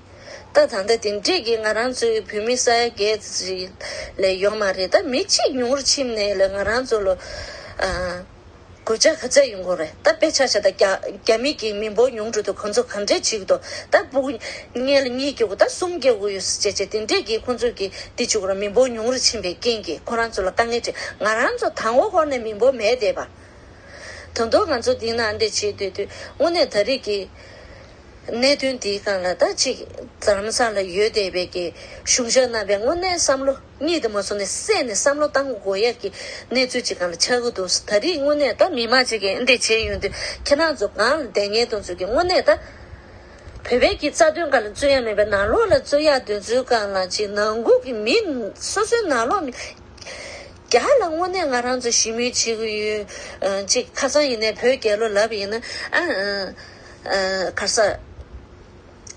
ད་ད་ལྟ་དེ་འདྲས་ཀྱི་ང་རང་ཚོའི་བོད་མི་ས་ཡ་བརྒྱད་ཅིག་ལས་ཡོད་མ་རེད། ད་མི་གཅིག་ཉུང་རུ་ཕྱིན་ནས་ལས་ང་རང་ཚོ་ལ་ཨ། གོད་ཆག་ག་ཚད་ཡོང་གི་རེད། ད་དཔེ་ཆ་བཞག་ད་རྒྱ་རྒྱ་མི་གི་མི་འབོར་ཉུང་འགྲོ་དུས་ཁོང་ཚོ་ག་འདྲས་བྱེད་ཀྱི་འདུག་ད་ཕྲུ་གུ་སྔོན་ལ་གཉིས་སྐྱེ་དགོས་ད་གསུམ་སྐྱེ་དགོས་ཡོད་ཟེར་བྱས་བྱས་དེ་འདྲས་ཀྱི་ཁོང་ཚོ་གི་འདི་བྱེད་དགོས་རེད། མི་འབོར་ཉུང་རུ་ཕྱིན་པའི་རྐྱེན་གྱིས་ཁོ་རང་ཚོ་ལ་དཀའ་ངལ་འཕྲད། ང་རང་ཚོ་དང་པོ་ཧོར་ནས་མི་འབོར་མེད་བསྡད་པ། ད་དུང་ང་ཚོ་འདི་ན་འདི་བྱེད་སྡོད་དུས་དངོས་གནས་ད་རེས་ཀྱི་གནད་དོན་འདིའི་སྒང་ལ་ད་ཅིག་རྡ་རམ་ས་ལ་ཡོད་བསྡད་པའི་གི་གཞུང་ཞབས་རྣམ་པས་དངོས་གནས་བསམ་བློ་གཉིད་དུ་མ་སོང་ནས་སད་ནས་བསམ་བློ་བཏང་དགོས་ཡག་གི་གནས་ཚུལ་ཅིག་སྒང་ལ་ཆགས་ཀྱི་འདུག་ད་རེས་དངོས་གནས་ད་མི་མང་ཅིག་གིས་འདི་བྱས་ཡོང་དུས་ཁྱེད་རང་ཚོ་སྒང་ལ་བསྡད་མཁན་དེ་ཚོ་གིས་དངོས་གནས་ད་བོད་པའི་གི་རྩ་དོན་སྒང་ལ་རྩོད་ཡག་མེད་པའི་ནང་ལོགས་ལ་རྩོད་ཡག་དེ་ཚོའི་སྒང་ལ་ཅིག་ནང་ཁུལ་གྱི་མི་སོ་སོའི་ནང་ལོགས་མི་རྒྱ་ལ་དངོས་གནས་ང་རང་ཚོ་ཞི་མོལ་བྱེད་ཀྱི་ཡོད། ཨ་ཅིག་ཁ་སང་ཡིན་ནའི་བོད་རྒྱལ་ལོ་ལབ་ཡིན་ན་ཨ་ཨ་ཨ་ག་རེ་ཟ།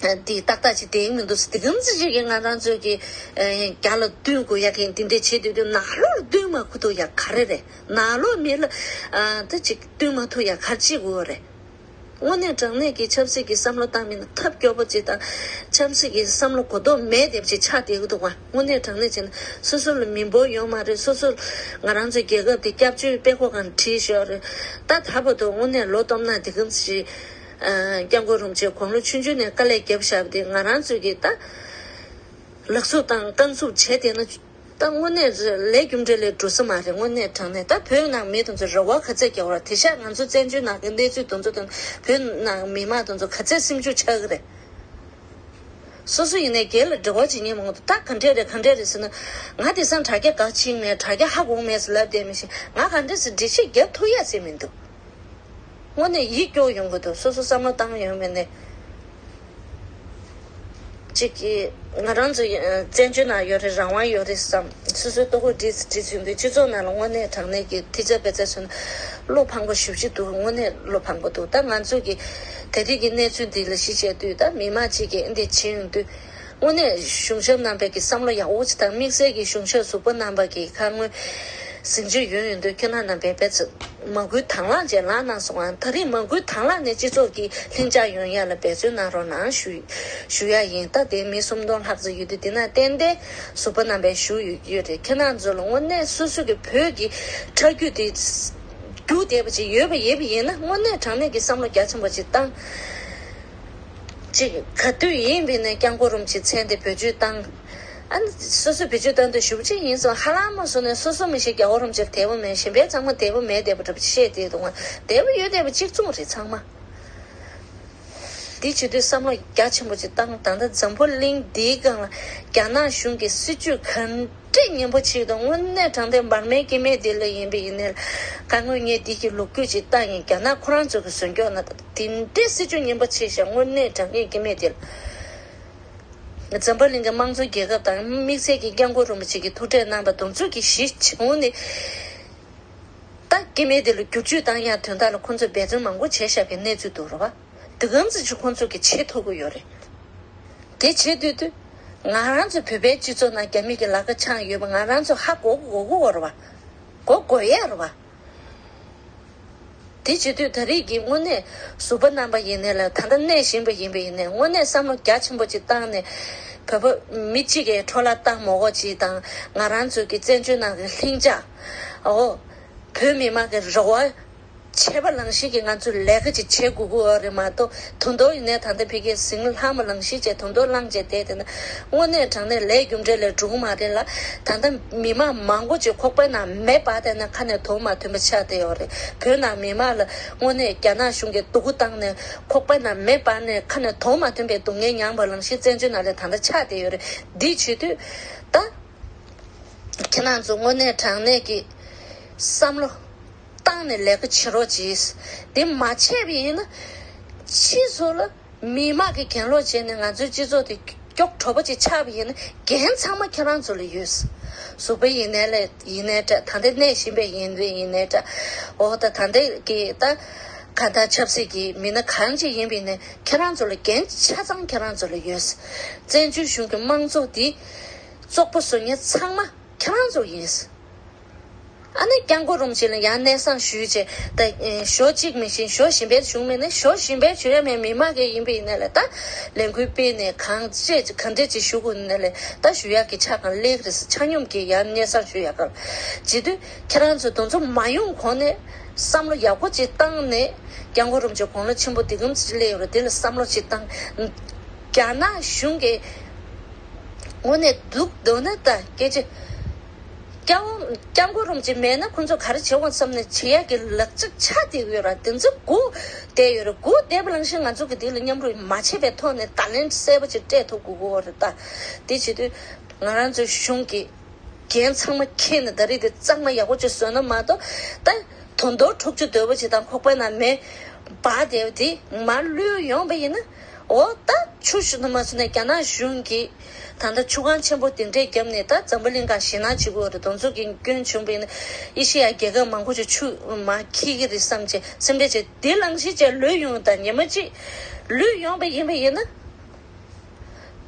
ཨ་འདི་ཏག་ཏག་ཅིག་བསྡད་མི་འདུག་དེ་གམ་ཙི་ཅིག་གིས་ང་རང་ཚོ་གི་ཨ་རྒྱ་ལ་བསྟུན་དགོས་ཡག་གི་འདི་འདྲས་བྱེད་དུས་དུས་ནང་ལོགས་ལ་བསྟུན་མ་ཐུབ་ཡག་ག་རེ་རེད། ནང་ལོགས་མི་ལ་ཨ་ད་ཅིག་བསྟུན་མ་ཐུབ་ཡག་ག་རེ་བྱེད་དགོས་རེད། དངོས་གནས་དྲང་གནས་ཀྱི་ཆབ་སྲིད་ཀྱི་བསམ་བློ་བཏང་མིན་ཐབས་སྐྱོ་པོ་ཅིག་དང་། ཆབ་སྲིད་ཀྱི་བསམ་བློ་གོ་རྟོགས་མེད་བསྡད་པ་ཅིག་ཆགས་བསྡད་ཀྱི་འདུག་པ། དངོས་གནས་དྲང་གནས་བྱས་ན་སོ་སོ་ལ་མི་འབོར་ཡོད་མ་རེད། སོ་སོ་ང་རང་ཚོའི་རྒྱལ་ཁབ་དེ་སྐྱབས་བཅོལ་དཔེ་ཁོག་སྒང་བྲིས་ཤོག་རེད། ད་ད་བར་དུ་དངོས་གནས་ལོ་སྟོང་ན་དེ་གམ་ཞིག་ཨ་སྐྱབས་མགོན་རིན་པོ་ཆེ་དགུང་ལོ་ཆུང་ཆུང་ནས་དཀའ་ལས་བརྒྱབ་བཞག་པ་དེ་ང་རང་ཚོས་ཀྱིས་ད་ལག་བསུབ་དང་རྐང་བཙུགས་བྱས་བསྡད་ན། ད་དངོས་གནས་ལས་རྒྱུ་འབྲས་ལས་འགྲོ་ས་མ་རེད། དངོས་གནས་དྲང་གནས་ད་བོད་ནང་མི་དེ་ཚོ་རེ་བ་ག་ཚད་རྒྱག་པ་རེད། དེང་སང་ང་ཚོ་བཙན་བྱོལ་ནང་གི་གནས་ཚུལ་དེ་ཚོ་དང་བོད་ནང་མི་མང་དེ་ཚོ་ག་ཚད་སེམས་ཤུགས་ཆག་གི་རེད། སོ་སོ་ཡིན་ནའི་སྒེར་ལ་འབྲེལ་བ་བྱེད་མཁན་མང་པོ་འདུག་ད་ག་འདྲས་རེད་ག་འདྲས་རེད་ཟེར་ན། ང་དེང་སང་དྲ་རྒྱ་འགག་ཕྱིན་ནས་དྲ་རྒྱ་ཧ་གོ་མེད་ཟེར་ལབ་བསྡད་མི་ཤེས། ང་ག་འདྲས་སེ་འགྲེལ་བཤད་རྒྱབ་ཐུབ་ཡ་ཟེར་མི་འདུག་དངོས་གནས་ཡིད་སྐྱོ་ཡོང་གི་འདུག་སོ་སོ་བསམ་བློ་བཏང་ཡོང་མེད་ནས། གཅིག་གིས་ང་རང་ཚོ་ཨ་བཙན་བྱོལ་ནང་ཡོད་རེད། རང་དབང་ཡོད་རེད་བསམ། སོ་སོའི་ལྟོ་གོས་སྒྲིལ་སྒྲིལ་ཚུལ་འདུག་སྤྱི་ཚོགས་ནང་ལ་དངོས་གནས་དྲང་གནས་ཀྱི་ཐི་ཚ་བེ་ཚ་སོན་བློ་ཕངས་པོ་ཞེ་པོ་ཅིག་འདུག་དངོས་གནས་བློ་ཕངས་པོ་འདུག་ད་ང་ཚོ་གི་ད་ཐེངས་ཀྱི་གནས་ཚུལ་འདི་ལ་གཞི་བྱས་དུས་ད་མི་མང་གཅིག་གིས་འདི་བྱེད་ཡོང་དུས། དངོས་གནས་གཞུང་ཞབས་རྣམ་པས་ཀྱི་བསམ་བློ་ཡག་པོ་ཅིག་དང་། དམིགས་བསལ་གྱི་གཞུང་ཞབས་ཟུར་པ་རྣམ་པ་གི་ཁ་སྔོན་ཟིན་བྲིས་ཡོད་ཡོད་འདུག་ཁྱེད་རྣམ་པས་དཔེ་ཚོད་མ་བསྐུལ་དང་བླངས་བཅས་ལངས་གནང་སོང་ཨ། ད་རེས་མ་བསྐུལ་དང་བླངས་ནས་སྤྱི་ཚོགས་ཀྱི་ལྷིང་འཇགས་ཡོང་ཡ་ལ་འབད་བརྩོན་གནང་རོགས་གནང་ཞུ་ཞུ་ཡ་ཡིན། ད་དེ་མི་སུམ་སྟོང་ལྷག་ཙམ་ཡོད་དུས་དེ་ན་ཏན་ཏན་ཟུར་པ་རྣམ་པས་ཞུ་ཡོད་ཡོད་རེད། ཁྱེད་རྣམ་ཚོ་ལ་དངོས་གནས་སོ་སོ་གི་བོད་ཀྱི་ཁྲག་རྒྱུད་དེ་རྒྱུག་བསྡད་པ་ཅིག་ཡོད་པ་ཡིན་པ་ཡིན་ན་དངོས་གནས་དྲང་གནས་ཀྱི་བསམ་བློ་རྒྱ་ཆེན་པོ་ཅིག་བཏང་། ཅིག་ག་དུས་ཡིན་པའི་ནས་སྐྱབས་མགོན་རིན་པོ་ཆེ་མཚན་དེ་བེད་སྤྱོད་བཏང་། ཨ་ནི་སོ་སོ་བེད་སྤྱོད་བཏང་དུས་ཞུ་བ་ཅིག་ཡིན་སོང་། ཧ་ལམ་མ་སོང་ནས་སོ་སོ་མི་ཤེས། རྒྱལ་བ་རིན་པོ་ཆེ་དེ་བ་མེད། གཞན་པའི་ཚང་མ་དེ་བ་མེད་བསྡད་པ་འདྲ་པོ་ཅིག་བཤད་བསྡད་འདུག་ང་དེ་བ་ཡོད་བསྡད་པ་གཅིག་མཚུངས་རེད་ཚང་མ། འདི་བྱེད་དུས་བསམ་བློ་རྒྱ་ཆེན་པོ་ཅིག་བཏང་། ད་ལྟ་འཛམ་བུ་གླིང་འདིའི་སྒང་ལ་རྒྱ་ནག་གཞུང་གི་སྲིད་བྱུས་ག་འདྲས་ངན་པོ་ཅིག་དང་། དངོས་གནས་དྲང་གནས་འབར་མའི་སྐྱེ་དམན་འདི་ལ་ཡིན་པ་ཡིན་ནའི་ཁ་སྔོན་ངས་འདི་གི་ལོ་རྒྱུས་ཅིག་བལྟས་ཡིན། རྒྱ་ནག་ཁོ་རང་ཚོ་གི་བཟོ་འཇོག་ན་དེ་འདྲས་སྲིད་བྱུས་ངན་པོ་ཅིག་བཞག་དངོས་གནས་དྲང་གནས་སྐྱེ་དམན་འདི་ལ། འཛམ་བུ་གླིང་གི་དམངས་གཙོ་རྒྱལ་ཁབ་དང་དམིགས་བསལ་གྱི་སྐྱབས་མགོན་རིན་པོ་ཆེ་གིས་ཐུག་འཕྲད་གནང་པ་དེ་ཚོ་གི་གཞི་བྱུང་ནས། ད་སྐྱེ་དམན་དེ་ལ་བསྒྱུར་བཅོས་བཏང་ཡག་དོན་དག་ལ་ཁོང་ཚོས་འབད་བརྩོན་མང་པོ་བྱས་བཞག་པའི་གནས་ཚུལ་འདུག་རེད་བ། དེ་གམ་ཙམ་ཅིག་ཁོང་ཚོ་གིས་བྱེད་ཐུབ་ཀྱི་ཡོད་རེད། དེ་བྱེད་དུས་དུས་ང་རང་ཚོ་བོད་པའི་སྤྱི་ཚོགས་ནང་རྒྱ་མི་གི་ལག་ཁ་འཆང་ཡོད་པ་ང་རང་ཚོ་ཧ་གོ་གོ་གོ་རེད་བ། གོ་གོ་ཡ་རེད་བ། དེ་བྱེད་དུས་ད་རེས་ཀྱི་དངོས་གནས་ཟུར་པ་རྣམ་པ་ཡིན་ནའི་ལ་ད་ལྟ་གནས་བཞིན་པ་ཡིན་པ་ཡིན་ནའི་དངོས་གནས་བསམ་བློ་རྒྱ་ཆེན་པོ་ཅིག་བཏང་ནས་བོད་པ་མི་གཅིག་གིས་འཕྲོ་བརླག་བཏང་མ་དགོས་ཅིག་དང་། ང་རང་ཚོ་གི་བཙན་བྱོལ་ནང་གི་ལྷིང་འཇགས། ཨོ། བོད་མི་མང་གི་རེ་བ་ཆད་པ་ལངས་ཤིག་གི་ང་ཚོ་ལས་ཀ་ཅིག་བྱེད་དགོས་ཀྱི་ཡོད་རེད་མ་གཏོགས། དུང་དོ་ཡིན་ནའི་ད་ལྟ་ཕ་གིའི་ཟིང་ལྷག་མ་ལངས་ཤིག་བྱས་དུང་དོ་ལངས་བྱས་བསྡད་དེ་ན་དངོས་གནས་དྲང་གནས་ལས་རྒྱུ་འབྲས་ལས་འགྲོ་གི་མ་རེད་ལ། ད་ལྟ་མི་མང་མང་པོ་ཅིག་ཁོག་པའི་ནང་མེ་སྦར་བསྡད་ན་ཁ་ནས་དོན་མ་ཐོན་པ་ཆགས་བསྡད་ཡོད་རེད། བོད་ནང་མི་མང་ལ་དངོས་གནས་རྒྱ་ནག་གཞུང་གིས་སྡུག་པོ་བཏང་ནས་ཁོག་པའི་ནང་མེ་སྦར་ནས་ཁ་ནས་དོན་མ་ཐོན་པའི་སྡུག་བསྔལ་མྱངས་པ་ལངས་ཤིག་བཙན་བྱོལ་ནང་ལ་ད་ལྟ་ཆགས་བསྡད་ཡོད་རེད། འདི་བྱེད་དུས་ད་ཁྱེད་རང་ཚོ་དངོས་གནས་དྲང་གནས་ཀྱི་བསམ་བློ་བཏང་ནས་ལས་ཀ་བྱེད་རོགས་གྱིས། དེ་མ་བྱས་པ་ཡིན་ན་ཕྱིས་སུ་ལ་མི་དམངས་ཀྱིས་གྱེན་ལོག་བྱས་ནས་ང་ཚོའི་སྤྱི་ཚོགས་དེ་སྐྱོ་གྲོགས་པོ་ཅིག་ཆགས་པ་ཡིན་ན་འགན་ཚང་མ་ཁྱེད་རང་ཚོ་ལ་ཡོད། གཟུགས་པོ་ཡིན་ནའི་ལས་ཡིན་ནའི་འདྲ། ད་ལྟ་གནས་བཞིན་པའི་ཡིན་པའི་ཡིན་ནའི་འདྲ། འོ་ད་ད་ལྟ་གི་ད་ག་ད་ཆབ་སྲིད་ཀྱི་མི་སྣ་གང་ཅིག་ཡིན་པ་ཡིན་ནའི་ཁྱེད་རང་ཚོ་ལ་འགན་ཆ་ཚང་ཁྱེད་རང་ཚོ་ལ་ཡོད། བཙན་བྱོལ་གཞུང་གི་དམངས་གཙོ་འདི་བཙོག་པོ་བཟོ་མཁན་ཚང་མ་ཁྱེད་རང་ཚོ་ཡིན། ཨ་ནི་སྐྱབས་མགོན་རིན་པོ་ཆེ་ལ་ཡང་སྙན་སེང་ཞུས་བྱས། ད་ཞོ་གཅིག་མི་ཤེས། ཞོ་གཞན་པའི་ཞུ་མེད་ན། ཞོ་གཞན་པའི་ཞུ་ཡ་མེད། མི་མང་གི་ཡིན་པ་ཡིན་ན་ལས་ད་ལས་འགུལ་སྤེལ་ནས་གང་བྱས་གང་འདྲས་ཅིག་ཞུ་དགོས་ན་ལས་ད་ཞུ་ཡག་གི་ཆ་གང་ལེགས་རེད། ཆ་སྙོམས་ཀྱི་ཡང་སྙན་སེང་ཞུ་ཡག་གང་བྱེད་དུས། ཁྱེད་རང་ཚོ་དེ་ཚོ་མ་ཡོང་གོང་ནས་བསམ་བློ་ཡག་པོ་ཅིག་བཏང་ནས། སྐྱབས་མགོན་རིན་པོ་ཆེ་དགུང་ལོ་ཆེན་པོ་འདི་གམ་ཅིག་སླེབས་ཡོད་རེད། དེ་ལ་བསམ་བློ་ཅིག་བཏང་། རྒྱ་ནག་གཞུང་གིས་དངོས་གནས་སྡུག་འདོད་ན་ད་སྐད་ཆ། སྐྱབས་སྐྱབས་མགོན་རིན་པོ་ཆེ་མེད་ན་ཁོང་ཚོ་ག་རེ་བྱེད་དགོས་བསམ་ནས་བྱེད་ཡག་གི་ལག་ཆ་ཆགས་བསྡད་ཡོད་ར། དེ་ཚོ་སྒུག་བསྡད་ཡོད་རེད། སྒུག་བསྡད་པ་ནང་བཞིན་ང་ཚོ་གི་དེ་ལ་མཉམ་རུབ་མ་བྱས་པའི་ཐོག་ནས་བརྡ་ལན་གསལ་པོ་ཅིག་སྤྲད་ཐུབ་དགོས་ཀྱི་ཡོད་རེད་ད། དེ་བྱེད་དུས་ང་རང་ཚོའི་གཞུང་གི་འགན་ཚང་མ་འཁྱེར་ནས་ད་རེས་དེ་གཙང་མ་ཡག་པོ་ཅིག་བཟོས་ན་མ་གཏོགས། ད་དོན་དོ་འཁྲུག་ཆ་དོད་པོ་ཅིག་དང་ཁོག་པའི་ནང་མེ་འབར་བསྡད་པ་དེ་མར་བླུགས་ཡོང་བ་ཡིན་ན། འོ་ད་ཆུ་ཤུལ་དུ་མ་སོང་ནས་རྒྱ་ནག་གཞུང་གིས་ད་ལྟ་ཆུ་ཁང་ཆེན་པོ་དེ་འདྲས་བརྒྱབ་ནས་ད་འཛམ་བུ་གླིང་ག་ཞེད་སྣང་བྱེད་ཀྱི་ཡོད་རེད། དེ་ཚོ་གི་སྐྱོན་བྱུང་བ་ཡིན་ན་ཨེ་ཤེ་ཡ་རྒྱལ་ཁབ་མང་པོ་ཅིག་ཆུ་མར་འཁྱིལ་གྱི་རེད་བསམ་བྱས་སེམས་ཁྲལ་བྱས། དེ་ལང་གཞི་བྱས་ལུས་ཡོང་། ད་ཉི་མ་གཅིག་ལུས་ཡོང་བ་ཡིན་པ་ཡིན་ན།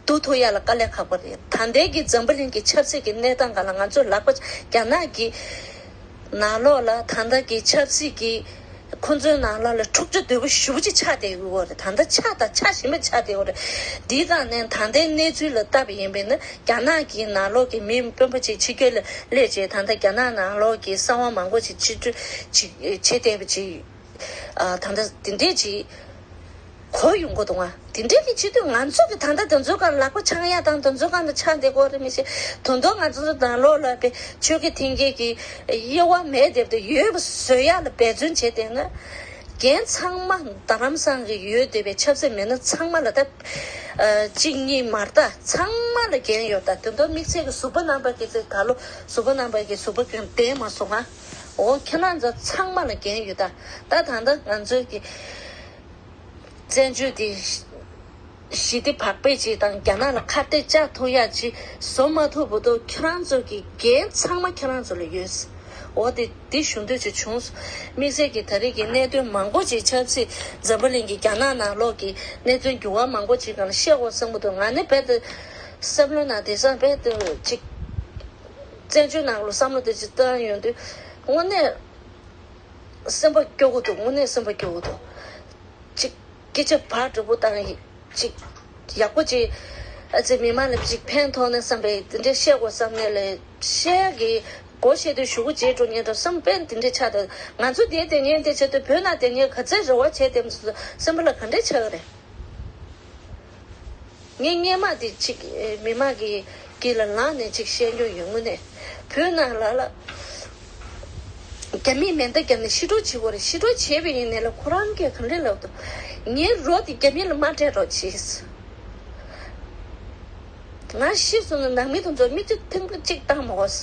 སྡུག་ཐུག་ཡ་ལ་དཀའ་ལས་ཁག་པོ་རེད། ད་ལྟའི་གི་འཛམ་བུ་གླིང་གི་ཆབ་སྲིད་ཀྱི་གནས་སྟངས་སྒང་ལ་ང་ཚོ་ལག་པ་རྒྱ་ནག་གི་ནང་ལོགས་ལ་ད་ལྟ་གི་ཆབ་སྲིད་ཀྱི་ཁོ་ཚོའི་ནང་ལོགས་ལ་འཁྲུག་ཆ་དོད་པོ་ཞེ་པོ་ཅིག་ཆགས་བསྡད་ཡོད་རེད། ད་ལྟ་ཆགས་དང་ཆགས་བཞིན་པ་ཆགས་བསྡད་ཡོད་རེད། འདིའི་སྒང་ནས་ད་ལྟའི་གནས་ཚུལ་ལ་བལྟས་པ་ཡིན་པས་ན། རྒྱ་ནག་གི་ནང་ལོགས་ཀྱི་མི་དཔོན་པོ་ཅིག་ཕྱི་རྒྱལ་ལ་སླེབས་བྱས་ད་ལྟ་རྒྱ་ནག་ནང་ལོགས་ཀྱི་གསང་བ་མང་པོ་ཅིག་ཕྱིར་སྤྲོད་ཅིག་བྱེད་བསྡད་པ་ཅིག་ཨ། ད་ལྟ་དེ་འདྲས་ཅིག་གོ་ཡོང་གི་འདུག་ང་། དེ་འདྲས་ཀྱི་བྱེད་དུས་ང་ཚོ་གི་ད་ལྟ་དེ་ཚོའི་སྒང་ལག་པ་འཆང་ཡ་དང་དེ་ཚོའི་སྒང་ལ་ཆགས་བསྡད་ཀྱི་ཡོད་རེད་མི་ཤེས། དོན་དུ་ང་ཚོ་ནང་ལོགས་ལ་པའི་ཆོས་ཀྱི་འཐེན་འཁྱེར་གྱི་དབྱེ་བ་མེད་བསྡད་དེ་ཡོད་པ་བཟོ་ཡ་ལ་འབད་བརྩོན་བྱས་བསྡད་ན། འགན་ཚང་མ་རྡ་རམ་ས་ལ་གི་ཡོད་བསྡད་པའི་ཆབ་སྲིད་མི་སྣ་ཚང་མ་ལ་ད་ཨ། གཅིག་གཉིས་མ་རེད་ད། ཚང་མ་ལ་འགན་ཡོད་ད། དོན་དུ་དམིགས་བསལ་གྱི་གཟུགས་པོ་རྣམ་པ་གི་ཚེ་ད་ལོ་གཟུགས་པོ་རྣམ་པ་གི་གཟུགས་པོ་སྐྱོན་བསྡད་མ་སོང་ང་། འོ་ཁྱེད་རང་ཚོ་ཚང་མ་ལ་འགན་ཡོད་ད། ད་ད་ལྟ་ང་ཚོའི་གི་བཙན་བྱོལ་འདི་ཞི་བདེ་བག་ཕེབས་ཅིག་དང་རྒྱ་ནག་ལ་ཁ་གཏད་བཅག་ཐུབ་ཡ་ཅིག་བཟོ་མ་ཐུབ་བར་དུ་ཁྱེད་རང་ཚོ་གི་འགན་ཚང་མ་ཁྱེད་རང་ཚོ་ལ་ཡོད། འོ་དེ་དེ་ཞུ་འདོད་ཅིག་བྱུང་སོང་། དམིགས་བསལ་གྱི་ད་རེས་ཀྱི་གནད་དོན་མང་པོ་ཅིག་ཆབ་སྲིད་འཛམ་བུ་གླིང་གི་རྒྱ་ནག་ནང་ལོགས་ཀྱི་གནད་དོན་འགྱུར་བ་མང་པོ་ཅིག་སྒང་ལ་བཤད་དགོས་བསམ་གྱི་འདུག་ང་ནི་རྦད་དེ་བསམ་བློ་ནང་དེང་སང་རྦད་དེ་ཅིག་བཙན་བྱོལ་ནང་ལ་བསམ་བློ་དེ་ཅིག་བཏང་ཡོང་དུས་དངོས་གནས། སེམས་པ་སྐྱོ་གི་འདུག་དངོས་གནས་སེམས་པ་སྐྱོ་གི་འདུག་ཅིག་སྐད་ཆ་ཕར་འགྲོ་པོ་བཏང་ཡིན་ཅིག་ཡག་པོ་ཅིག་ཨ་ཙི་མི་མང་ལ་ཅིག་ཕན་ཐོགས་ནས་བསམ་པའི་དེ་འདྲས་བཤད་དགོས་བསམ་ནས་ལས་བཤད་གི་སྒོ་ཕྱེ་དུས་ཞུ་སྒོ་བརྗེད་འགྲོ་ཉེན་འགྲོ་བསམ་པའི་དེ་འདྲས་ཆགས་འདུག་ང་ཚོ་དེའི་དེ་ཉེན་དེ་བྱེད་དུས་བོད་ནང་དེ་ཉེན་ག་ཚད་རེ་བ་བྱས་དེ་ཚོ་སེམས་པ་ལ་ག་འདྲས་ཆགས་ཀྱི་རེད། ངས་སྔས་མ་དེ་ཅིག་མི་མང་གི་དཀྱིལ་ལ་ལངས་ནས་ཅིག་བཤད་རྒྱུ་ཡོད། དངོས་གནས་བོད་ནང་ལ་ལ་རྒྱ་མིས་མེ་མདའ་བརྒྱབ་ནས་ཤི་འཕྲོག་བྱེད་དགོས་རེད། ཤི་འཕྲོག་བྱས་པ་ཡིན་ནའི་ལ་ཁོ་རང་གིས་ག་འདྲས་ལབ་འདུག་ངའི་རོ་དེ་རྒྱ་མི་ལ་མ་སྤྲད་རོགས་གྱིས། ང་ཤི་སོང་ན་ནང་མི་དེ་ཚོ་མིག་ཆུ་ཐིང་གཅིག་བཏང་མ་དགོས།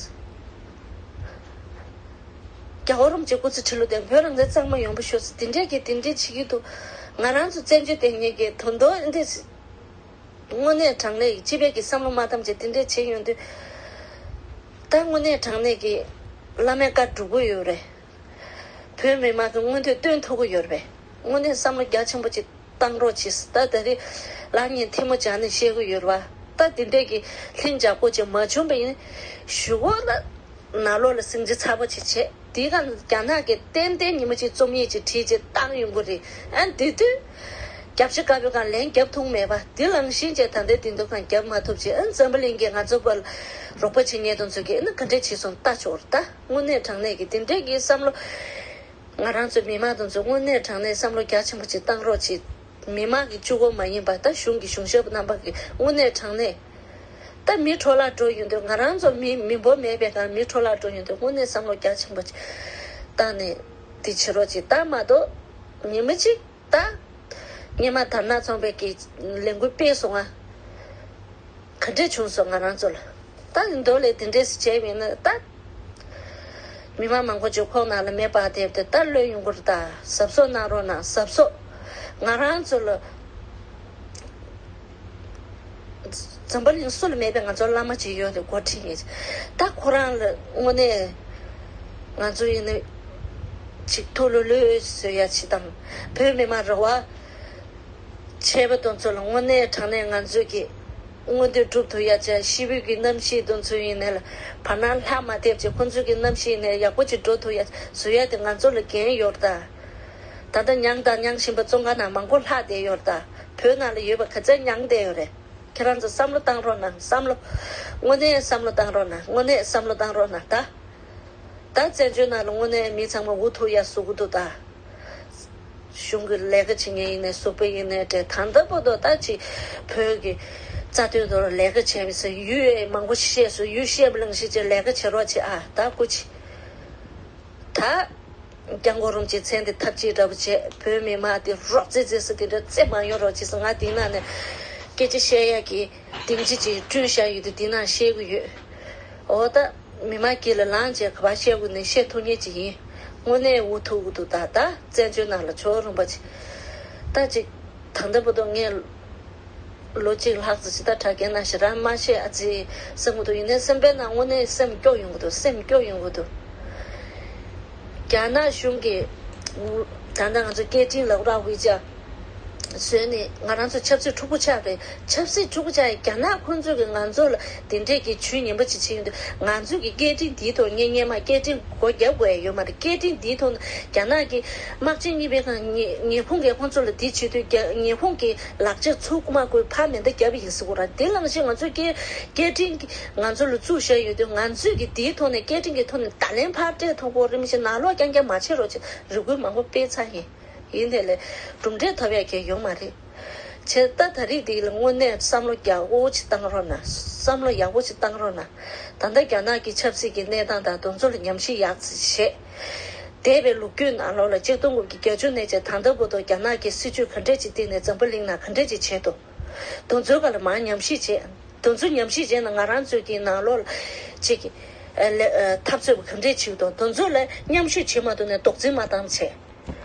རྒྱལ་བ་རིན་པོ་ཆེ་སྐུ་ཚེ་ཁྲི་ལོ་བརྟན། བོད་རང་བཙན་གཙང་མ་ཡོང་བ་ཤོག་ཟེར་དེ་འདྲས་ཀྱི་དེ་འདྲས་བྱེད་ཀྱི་འདུག་ང་རང་ཚོ་བཙན་བྱོལ་དེ་ཉིད་ཀྱི་དོན་དོ་འདི་དངོས་གནས་དྲང་གནས་ཀྱི་སྤྱི་པའི་གི་བསམ་བློ་མ་བཏང་བྱས་དེ་འདྲས་བྱེད་ཡོང་དུས། ད་དངོས་གནས་དྲང་གནས་ཀྱི་བླ་མའི་བཀའ་སྒྲུབ་ཀྱི་ཡོད་རེད། བོད་མི་མང་གི་མངོན་འདོད་སྟོན་ཐུབ་ཀྱི་ཡོད་རེད་པས། དངོས་གནས་བསམ་བློ་རྒྱ་ཆེན་པོ་ཅིག་བཏང་རོགས་གྱིས། ད་ད་རེས་ལག་གཉིས་ཐལ་མོ་སྦྱར་ནས་བཤད་ཀྱི་ཡོད་རེད་པ། ད་དེ་འདྲས་ཀྱི་ལྷིང་འཇགས་པོ་ཅིག་མ་བྱུང་བ་ཡིན་ན་གཞུག་གུ་ལ་ནང་ལོགས་ལ་སེམས་ཅན་ཚ་པོ་ཅིག་བྱས། དེའི་སྒང་རྒྱ་ནག་གིས་ཏན་ཏན་ཉི་མ་གཅིག་རྩོམ་ཡིག་ཅིག་བྲིས་བྱས་བཏང་ཡོང་གི་རེད། ཨ་དེ་དུས་རྒྱབ་ཕྱི་དཀར་པོའི་སྒང་ལན་རྒྱབ་ཐུབ་མེད་པ་དེ་ལང་ཤིང་བྱས། ད་ལྟའི་དེ་དུས་སྒང་རྒྱབ་མ་ཐུབ་བྱས། ཨ་འཛམ་བུ་གླིང་གིས་ང་ཚོ་བར་རོགས་པ་བྱེད་མཁན་དེ་ཚོ་གིས་ཨ་ནི་ག་འདྲས་བྱས་སོང་ལྟ་ཆོག་རེད། ད་དངོས་གནས་དྲང་གནས་ཀྱི་དེ་འདྲས་ཀྱི་བསམ་བློ་ང་རང་ཚོ་མི་མང་དེ་ཚོ་དངོས་གནས་དྲང་གནས་བསམ་བློ་རྒྱ་ཆེན་པོ་ཅིག་བཏང་རོགས་བྱེད། མི་མང་གི་གཅིག་པོ་མ་ཡིན་པ་ད་གཞུང་གི་གཞུང་ཞབས་རྣམ་པ་གིས་དངོས་གནས་དྲང་གནས། ད་མི་འཕྲོ་བརླག་འགྲོ་ཡོང་དུས་ང་རང་ཚོ་མི་མི་འབོར་མེད་པའི་སྒང་མི་འཕྲོ་བརླག་འགྲོ་ཡོང་དུས་དངོས་གནས་བསམ་བློ་རྒྱ་ཆེན་པོ་ཅིག་བཏང་ནས་དེ་བྱེད་རོགས་ཅིག་ད་མ་གཏོགས་ཉི་མ་གཅིག་ད་སྔོན་མ་དར་ནག་ཚོང་པའི་གི་ལས་འགུལ་སྤེལ་སོང་ང་། ག་འདྲས་བྱུང་སོང་ང་རང་ཚོ་ལ། ད་མདོ་ལས་དེ་འདྲས་བྱས་པ་ཡིན་ན་ད། མི་མང་མང་པོ་ཅིག་ཁོག་ནང་ལ་མེ་འབར་བསྡད་དེ་ད་གློད་ཡོང་གི་རེད་ད། གཟབ་གཟབ་གནང་རོགས་གནང་། གཟབ་གཟབ། ང་རང་ཚོ་ལ་གཟབ་ འཛམ་བུ་གླིང་སུ་ལ་མེད་པའི་ང་ཚོ་བླ་མ་ཅིག་ཡོད་དེ་འགོ་ཁྲིད་ངེས། ད་ཁོ་རང་ལ་དངོས་གནས་ང་ཚོ་ཡིན་ན་ཅིག་ཐུགས་ལྷོད་ལྷོད་བཟོ་ཡ་ཅིག་དང་། བོད་མི་མང་རེ་བ་ཆེ་བ་དེ་ཚོ་ལ་དངོས་གནས་དྲང་གནས་ང་ཚོས་ཀྱི་མངོན་འདོད་སྒྲུབ་ཐུབ་ཡ་ཅིག་ཤི་བོའི་གི་རྣམ་ཤེས་དེ་ཚོ་ཡིན་ནའི་ལ་བར་སྣང་ལྷག་མ་ཐེབས་ཅིག་ཁོ་ཚོའི་གི་རྣམ་ཤེས་ནས་ཡག་པོ་ཅིག་འགྲོ་ཐུབ་ཡ་བཟོ་ཡ་དེ་ང་ཚོ་ལ་འགན་ཡོད་རེད་ད། ད་ལྟ་མྱངས་དང་མྱངས་བཞིན་པ་བཙོན་ཁང་ནང་མང་པོ་ལྷག་བསྡད་ཡོད་རེད་ད། བོད་ནང་ལ་ཡོད་པ་ག་ཚད་མྱངས་བསྡད་ཡོད་རེད། ཁྱེད་རང་ཚོ་བསམ་བློ་བཏང་རོགས་གནང་། བསམ་བློ། དངོས་གནས་བསམ་བློ་བཏང་རོགས་གནང་། དངོས་གནས་བསམ་བློ་བཏང་རོགས་གནང་ད། ད་བཙན་བྱོལ་ནང་ལ་དངོས་གནས་མི་ཚང་མ་འུ་ཐུག་ཡ་བཟོ་གི་འདུག་ད། གཞུང་གི་ལས་ཀ་བྱེད་མཁན་ཡིན་ནའི་གཟུགས་པོ་ཡིན་ནའི་འདྲ། ད་ལྟ་བར་དུ་ད་ཅིག་བོད་ཀྱི་རྩ་དོན་ཐོག་ལ་ལས་ཀ་བྱས་པའི་ས་ཡུལ་མང་པོ་ཞིག་བཤད་སོང་། ཡུལ་བཤད་པ་ལང་ཤེས་ཅིག་ལས་ཀ་བྱེད་རོགས་བྱེད་ཨ། ད་སྐུ་མཁྱེན། ད། སྐྱབས་མགོན་རིན་པོ་ཆེའི་མཚན་དེ་ཐབས་ཅིག་འདྲ་པོ་བྱས། བོད་མི་མང་དེ་རོབ་ཙེ་ཙེ་ས་དེ་འདྲ་ཙེ་མ་ཡོང་རོགས་བྱེད་ཟེར། ང་དེ་ནང་ནས་སྐད་ཆ་བཤད་ཡ་གི་སྡིངས་ཆ་ཅིག་བསྐྲུན་བཞག་ཡོད་དུས་དེ་ནང་བཤད་གི་ཡོད། འོ་ད་མི་མང་དཀྱིལ་ལ་ལངས་བྱས་ག་པར་བཤད་དགོས་ནས་བཤད་ཐུབ་མཁན་ཅིག་ཡིན། དངོས་གནས་འུ་ཐུག་གི་འདུག་ད། ད་བཙན་བྱོལ་ནང་ལ་ཇོ་བོ་རིན་པོ་ཆེ་ད་ཅིག་ད་ལྟ་བར་དུ་ངས། ལོ་གཅིག་ལྷག་ཙམ་ཅིག་ད་དྲ་རྒྱའི་ནང་ཞེ་དྲག་མ་བཤད་ཨ་ཙི་བསམ་གྱི་འདུག་ཡིན་ནའི་སེམས་པའི་ནང་དངོས་གནས་སེམས་སྐྱོ་ཡོང་གི་འདུག་སེམས་སྐྱོ་ཡོང་གི་འདུག་རྒྱ་ནག་གཞུང་གིས་ད་ལྟ་ང་ཚོ་སྐད་འཕྲིན་ལག་ར་ཝི་ཅ་བཟོས་ནས་ང་རང་ཚོ་ཆབ་སྲིད་འཁྲུག་པོ་ཆགས་རེད། ཆབ་སྲིད་འཁྲུག་པོ་ཆགས་ཡ་རྒྱ་ནག་ཁོང་ཚོ་གིས་ང་ཚོ་ལ་དེ་འདྲས་ཀྱི་ཇུས་ངན་པ་ཅིག་བྱེད་ཡོང་དུས་ང་ཚོ་གི་སྐད་འཕྲིན་འདིའི་ཐོག་ངས་སྔོན་མ་སྐད་འཕྲིན་སྒོ་རྒྱབ་དགོས་ཡ་ཡོད་མ་རེད། སྐད་འཕྲིན་འདིའི་ཐོག་ནས་རྒྱ་ནག་གི་དམག་ཆེན་གཉིས་པའི་སྒང་ཉི་ཉི་ཧོང་གིས་ཁོང་ཚོ་ལ་དེ་བྱེད་དུས་རྒྱ་ཉི་ཧོང་གི་ལག་ཆ་ཚུར་རྐུ་མ་རྐུ་ཕར་མེ་མདའ་བརྒྱབ་པ་ཡིན་ཟེར་གོ་ར། དེ་ནང་བཞིན་ང་ཚོས་སྐད་སྐད་འཕྲིན་གྱི་ང་ཚོ་ལ་བཙུགས་བཞག་ཡོད་དུས་ང་ཚོས་ཀྱི་དེའི་ཐོག་ནས་སྐད་འཕྲིན་གྱི་ཐོག་ནས་བརྡ་ལན་ཕར་སྤྲད་ཐུབ་གོ། རིམ་བཞིན་ནང་ལོགས་རྐྱང་རྐྱང་མ་བྱེད་རོགས་བྱེད། རེ་སྐུལ་མང་པོ་སྤེལ་ཚར་ཡིན། ཡིན་དེ་ལས་གྲུབ་འབྲས་ཐོབ་ཡག་གི་ཡོད་མ་རེད། བྱས་ད་ད་རེས་འདི་ལ་དངོས་གནས་བསམ་བློ་ཡག་པོ་ཅིག་བཏང་རོགས་གནང་། བསམ་བློ་ཡག་པོ་ཅིག་བཏང་རོགས་གནང་། ད་ལྟ་རྒྱ་ནག་གི་ཆབ་སྲིད་ཀྱི་གནས་སྟངས་དང་དེ་ཚོ་ལ་ཉམས་ཞིབ་ཡག་ཙམ་བྱས། འདས་པའི་ལོ་རྒྱུས་ནང་ལོགས་ལ་ཆིག་སྟོང་དགུ་བརྒྱ་བརྒྱད་ཅུ་ནས་བྱས་ད་ལྟ་བར་དུ་རྒྱ་ནག་གིས་སྲིད་ཇུས་ག་འདྲས་ཅིག་བཏིང་ནས་འཛམ་བུ་གླིང་ནང་ག་འདྲས་ཅིག་བྱས་འདུག་དེ་ཚོའི་སྒང་ལ་མར་ཉམས་ཞིབ་བྱས། དེ་ཚོ་ཉམས་ཞིབ་བྱས་ན་ང་རང་ཚོའི་གི་ནང་ལོགས་ལ་ཅིག་ཨ་ལས་ཨ་འཐབ་རྩོད་པ་ག་འདྲས་བྱེད་འདུག་དེ་ཚོ་ལ་མཉམ་ཞུགས་བྱེད་མ་ཐུབ་ནས་རྡོག་རྫིས་མ་བཏང་བྱས།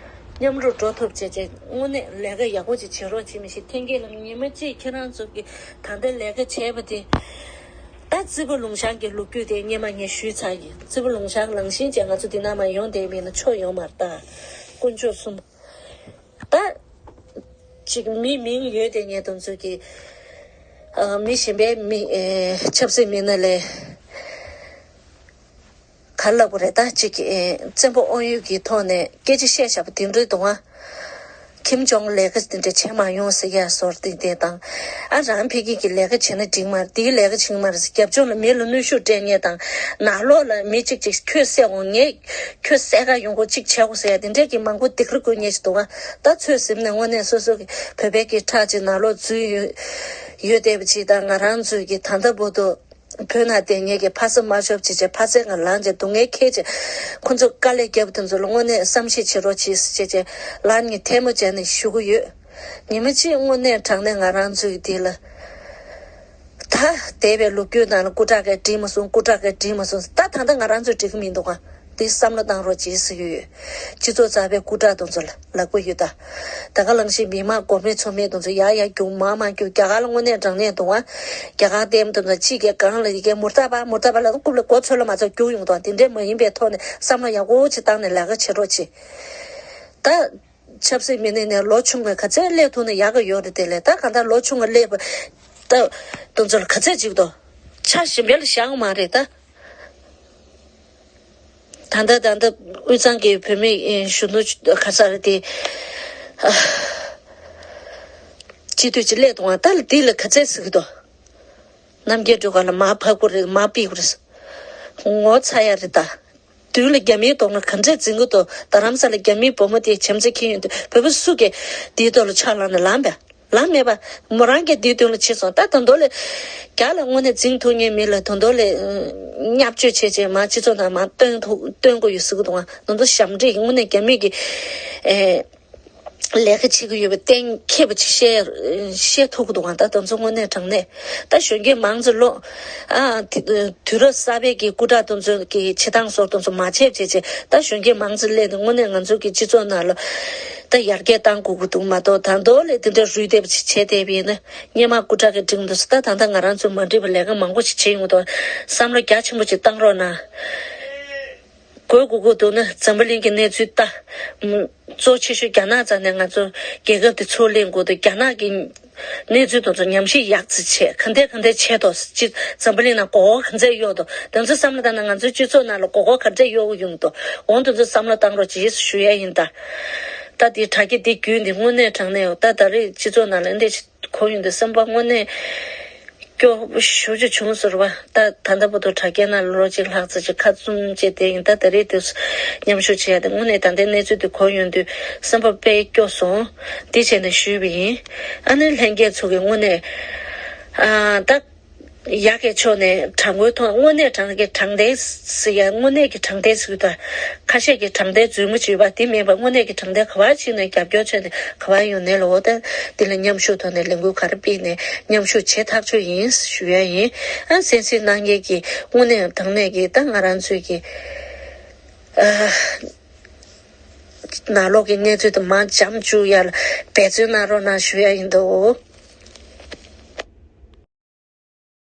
མཉམ་རུབ་འགྲོ་ཐུབ་བྱས་བྱས་དངོས་གནས་ལས་ཀ་ཡག་པོ་ཅིག་བྱེད་རོགས་བྱེད། མི་ཤེས་འཐེན་འཁྱེར་ལ་ཉི་མ་གཅིག་ཁྱེད་རང་ཚོ་གི་ད་ལྟ་ལས་ཀ་བྱས་པ་དེ། ད་རྩེ་ཕུ་ལུང་ཤང་གི་ལོ་རྒྱུས་དེ་སྔོན་མ་ངས་ཞུས་ཚར་ཡིན། རྩེ་ཕུ་ལུང་ཤང་ལང་ཤིང་བྱས་ང་ཚོ་འདི་ནང་མར་ཡོང་བསྡད་མིན་ན་ཆོ་ཡོང་མ་རེད་ད། དཀོན་མཆོག་གསུམ། ད་ཅིག་མི་མིང་ཡོད་དེ་ངས་དེ་ཚོ་གི་ཨ་མི་གཞན་པའི་མི་ཨེ་ཆབ་སྲིད་མི་སྣ་ལས། ག་ལབ་དགོས་རེད་ད། ཅིག་གི་ཨེ་བཙན་པོ་དབང་ཡོད་ཀྱི་ཐོག་ནས་སྐད་ཆ་བཤད་བཞག་པ་དེ་འདྲའི་དུང་ཨ། ཁེམ་ཇོང་ལས་ཀ་དེ་འདྲ་བྱེད་མ་ཡོང་ཟེར་ཡ་ཟོར་ཏིང་ཏིང་དང་། ཨ་རང་ཕ་གི་གི་ལས་ཀ་བྱེད་ན་འགྲིག་མ་རེད། དེའི་ལས་ཀ་བྱེད་ཀྱི་མ་རེད་ཟེར། རྒྱབ་ལྗོངས་ལ་མི་ལ་གནོན་ཤུགས་སྤྲད་མཁན་དང་། ནང་ལོགས་ལ་མི་གཅིག་གཅིག་ཁྱོད་བསད་འོང་ངས་ཁྱོད་བསད་ག་ཡོང་གོ་གཅིག་བྱས་གོ་ཟེར་ཡ་དེ་འདྲས་ཀྱི་མང་པོ་སྡིགས་ར་བསྐུལ་མཁན་ཞིག་འདུག་ཨ། ད་ཚོད་ཟིན་ནས་དངོས་གནས་སོ་སོ་གི་བོད་པའི་གི་ཁྲག་ཅིག་ནང་ལོགས་འཛུལ་ཡོད་ཡོད་བསྡད་པ་ཅིག་དང་། ང་རང་ཚོའི་གི་ད་ལྟ་བར་དུ། བོད་ནང་བསྡད་མཁན་གྱི་ཕ་ས་མ་ཤོར་བྱས་བྱས་ཕ་སའི་ནང་ལངས་བྱས་སྡུག་བསྔལ་འཁྱེར་བྱས་ཁོ་ཚོ་དཀའ་ལས་བརྒྱབ་དེ་ཚོ་ལ་དངོས་གནས་བསམ་ཤེས་བྱེད་རོགས་གྱིས་ཟེར་བྱས་བྱས་ལག་གཉིས་ཐལ་མོ་སྦྱར་ནས་ཞུ་གི་ཡོད། ཉི་མ་གཅིག་དངོས་གནས་དྲང་གནས་ང་རང་ཚོའི་འདི་ལ་ད་འདས་པའི་ལོ་རྒྱུས་ནང་ལ་སྐུ་དྲག་གིས་འགྲིག་མ་སོང་། སྐུ་དྲག་གིས་འགྲིག་མ་སོང་། ད་ད་ལྟ་ང་རང་ཚོས་འགྲིག་གི་མི་འདུག་ག་འདི་བསམ་བློ་བཏང་རོགས་གྱིས་ཟེར་གྱི་ཡོད། སྤྱི་ཚོགས་གསར་པའི་སྐུ་དྲག་དེ་ཚོ་ལ། ལབ་ཀྱི་ཡོད་ད། ད་ག་ལང་ཤིང་མི་མང་གོ་མེད་ཚོར་མེད་དེ་ཚོ་ཡར་ཡར་རྒྱུག་མར་མར་རྒྱུག་རྒྱ་གར་ལ་དངོས་གནས་དྲང་གནས་འདུག་ཨ། རྒྱ་གར་ལྟད་མོ་དེ་ཚོ་གཅིག་གིས་སྒང་ལ་ཡི་གེ་མུར་ཏ་པ་མུར་ཏ་པ་ལབ་རྐུབ་ལ་མགོ་ཚོས་ལ་མ་ཚོར་རྒྱུག་ཡོང་དང་། དེ་འདྲས་མ་ཡིན་པའི་ཐོག་ནས་བསམ་བློ་ཡག་པོ་ཅིག་བཏང་ནས་ལས་ཀ་བྱེད་རོགས་གྱིས། ད་ཆབ་སྲིད་མི་སྣ་ནས་ལོ་ཆུང་བའི་ག་ཚད་སླེབས་ཐུབ་ན་ཡག་གི་ཡོད་རེད། དེ་ལས་ད་གང་ལྟར་ལོ་ཆུང་བ་སླེབས་པ་ད་དེ་ཚོར་ག་ཚད་ཅིག་དོ་ཆ་ཞིམ་པའི་ལ་བཞག་མ་རེད་ད། ད་ལྟ་ད་ལྟ་དབུས་གཙང་གི་བོད་མི་གཞོན་ནུ་ག་ས་རེད་དེ། སྤྱི་འཐུས་ཅིག་སླེབས་འདུག་ཨ། ད་ལ་དེ་ལ་ག་ཚད་ཟེར་གི་འདུག་རྣམ་རྒྱལ་སྒྲོལ་དཀར་ལ་མར་ཕབ་དགོས་རེད། མར་ཕུད་དགོས་རེད། ངོ་ཚ་ཡ་རེད་ད། མདུན་ལ་རྒྱ་མིའི་གདོང་ལ་ག་འདྲས་འཛིང་གི་འདུག་རྡ་རམ་ས་ལ་རྒྱ་མིའི་བུ་མོ་དེ་བྱམས་བརྩེ་འཁྱེར་ཡོང་དུས་བོད་པ་སུ་གིས་དེའི་ཐོག་ལ་ཕྱག་ལངས་ནས་ལངས་པས། ལམ་མེད་པ། མོ་རང་གིས་དེའི་དོན་ལ་བྱས་སོང་། ད་ད་དུང་ལས། རྒྱ་ལ་དངོས་གནས་འཛིང་ཐུབ་མཁན་མི་ལ་ད་དུང་ལས། བརྙས་བཅོས་བྱས་བྱས་མ་སྤྱི་ཚོགས་ནང་མ་སྟོན་ཐུབ་སྟོན་དགོས་ཡོད་ཟེར་གི་འདུག་ཨ། ད་དུང་ཞབས་འདྲེན་དངོས་གནས་རྒྱ་མི་གི་ཨེ། ལས་ཀ་བྱེད་ཀྱི་ཡོད་པ་གཏན་འཁེལ་བ་ཅིག་བཤད་བཤད་ཐུབ་གི་འདུག་ཨ། ད་དེ་ཚོ་དངོས་གནས་དྲང་གནས། ད་གཞོན་སྐྱེས་མང་ཙམ་ལོག་ཨ། དུས་རབས་གསར་པའི་གི་སྐུ་དྲག་དེ་ཚོ་གི་བྱེད་སྟངས་སོགས་དེ་ཚོ་མ་བྱས་བྱས་བྱས། ད་གཞོན་སྐྱེས་མང་ཙམ་སླེབས་ཏེ་དངོས་གནས་ང་ཚོ་གི་སྤྱི་ཚོགས་ནང་ལ། ད་ཡར་རྒྱས་གཏང་དགོས་ཀྱི་འདུག་མ་གཏོགས་ད་མདོ་ལས་དེ་འདྲ་རུལ་བསྡད་པ་ཅིག་བྱས་བསྡད་པ་ཡིན་ན་སྔོན་མ་སྐུ་དྲག་གིས་འགྲིག་མི་འདུག་ཟེར། ད་ད་ལྟ་ང་རང་ཚོས་མ་འགྲིག་པ་ལས་ཀ་མང་པོ་ཞིག་བྱེད་ཡོང་གི་འདུག་བསམ་བློ་རྒྱ་ཆེན་པོ་ཅིག་བཏང་རོགས་གནང་། དགོས་དགོས་དགོས་འདུག་ན་འཛམ་བུ་གླིང་གི་གནས་ཚུལ་ལྟ། གཙོ་ཆེ་ཤོས་རྒྱ་ནག་རྩ་ནས་ང་ཚོ་རྒྱལ་ཁབ་དེ་འཚོ་ལེན་དགོས་འདུག་རྒྱ་ནག་གི་གནས་ཚུལ་དེ་ཚོ་ཉམས་ཞིབ་ཡག་ཙམ་བྱས། ག་འདྲས་ག་འདྲས་བྱས་འདུག་སྤྱི་འཛམ་བུ་གླིང་ནང་མགོ་སྐོར་ག་འདྲས་གཡོག་འདུག་དེ་ཚོ་བསམ་བློ་བཏང་ན་ང་ཚོའི་སྤྱི་ཚོགས་ནང་ལ་མགོ་སྐོར་ག་འདྲས་གཡོག་གི་ཡོང་གི་འདུག་འོ་དེ་ཚོ་བསམ་བློ་བཏང་རོགས་བྱེད་ཞུ་ཡ་ཡིན་ད། ད་དེ་དྲ་རྒྱ་འདི་བརྒྱུད་འདི་དངོས་གནས་དྲང་གནས་ཡོད། ད་ད་རེས་སྤྱི་ཚོགས་ནང་ལ་འདི་གོ་ཡོང་དུས་སེམས་པ་དངོས་གནས་སྐྱོ་ཞེ་པོ་ཅིག་བྱུང་ཟེར་བ། ད་ད་ལྟ་བར་དུ་དྲ་རྒྱའི་ནང་ལོ་གཅིག་ལྷག་ཙམ་ཅིག་ཁ་བཙུམ་བྱས་བསྡད་ཡིན། ད་ད་རེས་དེ་མཉམ་ཞུགས་བྱས་ཡ་དེ་དངོས་གནས་ད་ལྟའི་གནས་ཚུལ་དེ་གོ་ཡོང་དུས་སེམས་པ་དཔེ་སྐྱོ་སོང་། འདི་བྱས་ནས་ཞུས་པ་ཡིན། ཨ་ནི་ལྷན་རྒྱས་ཚོ་གིས་དངོས་གནས་ཨ་ད་ཡག་གི་ཕྱོགས་ནས་དྲང་པོའི་ཐོག་དངོས་གནས་དྲང་གི་དྲང་བདེན་ཟེར་ཡ་དངོས་གནས་ཀྱི་དྲང་བདེན་ཟེར་གྱི་འདུག་ཁ་ཤས་ཀྱིས་དྲང་བདེན་རྫུན་མ་བརྗོད་པ་དེ་མིན་པ་དངོས་གནས་ཀྱི་དྲང་བདེན་ག་པར་ཕྱིན་ནས་རྒྱབ་སྐྱོར་བྱས་ནས་ག་པར་ཡོང་ནས་ལོ་ད་འདི་ལ་མཉམ་ཞུགས་ཐོག་ནས་ལས་འགུལ་ག་རེ་སྤེལ་ནས་མཉམ་ཞུགས་བྱེད་ཐག་ཆོད་ཡིན་ཞུ་ཡ་ཡིན། ཨ་གསན་གཟིགས་གནང་མཁན་གྱི་དངོས་གནས་དྲང་གནས་ཀྱི་ད་ང་རང་ཚོའི་གི་ཨ་ནང་ལོགས་ཀྱི་གནས་ཚུལ་དེ་མར་འཇམ་བཅུག་ཡ་ལ་འབད་བརྩོན་གནང་རོགས་གནང་ཞུ་ཡ་ཡིན་འདུག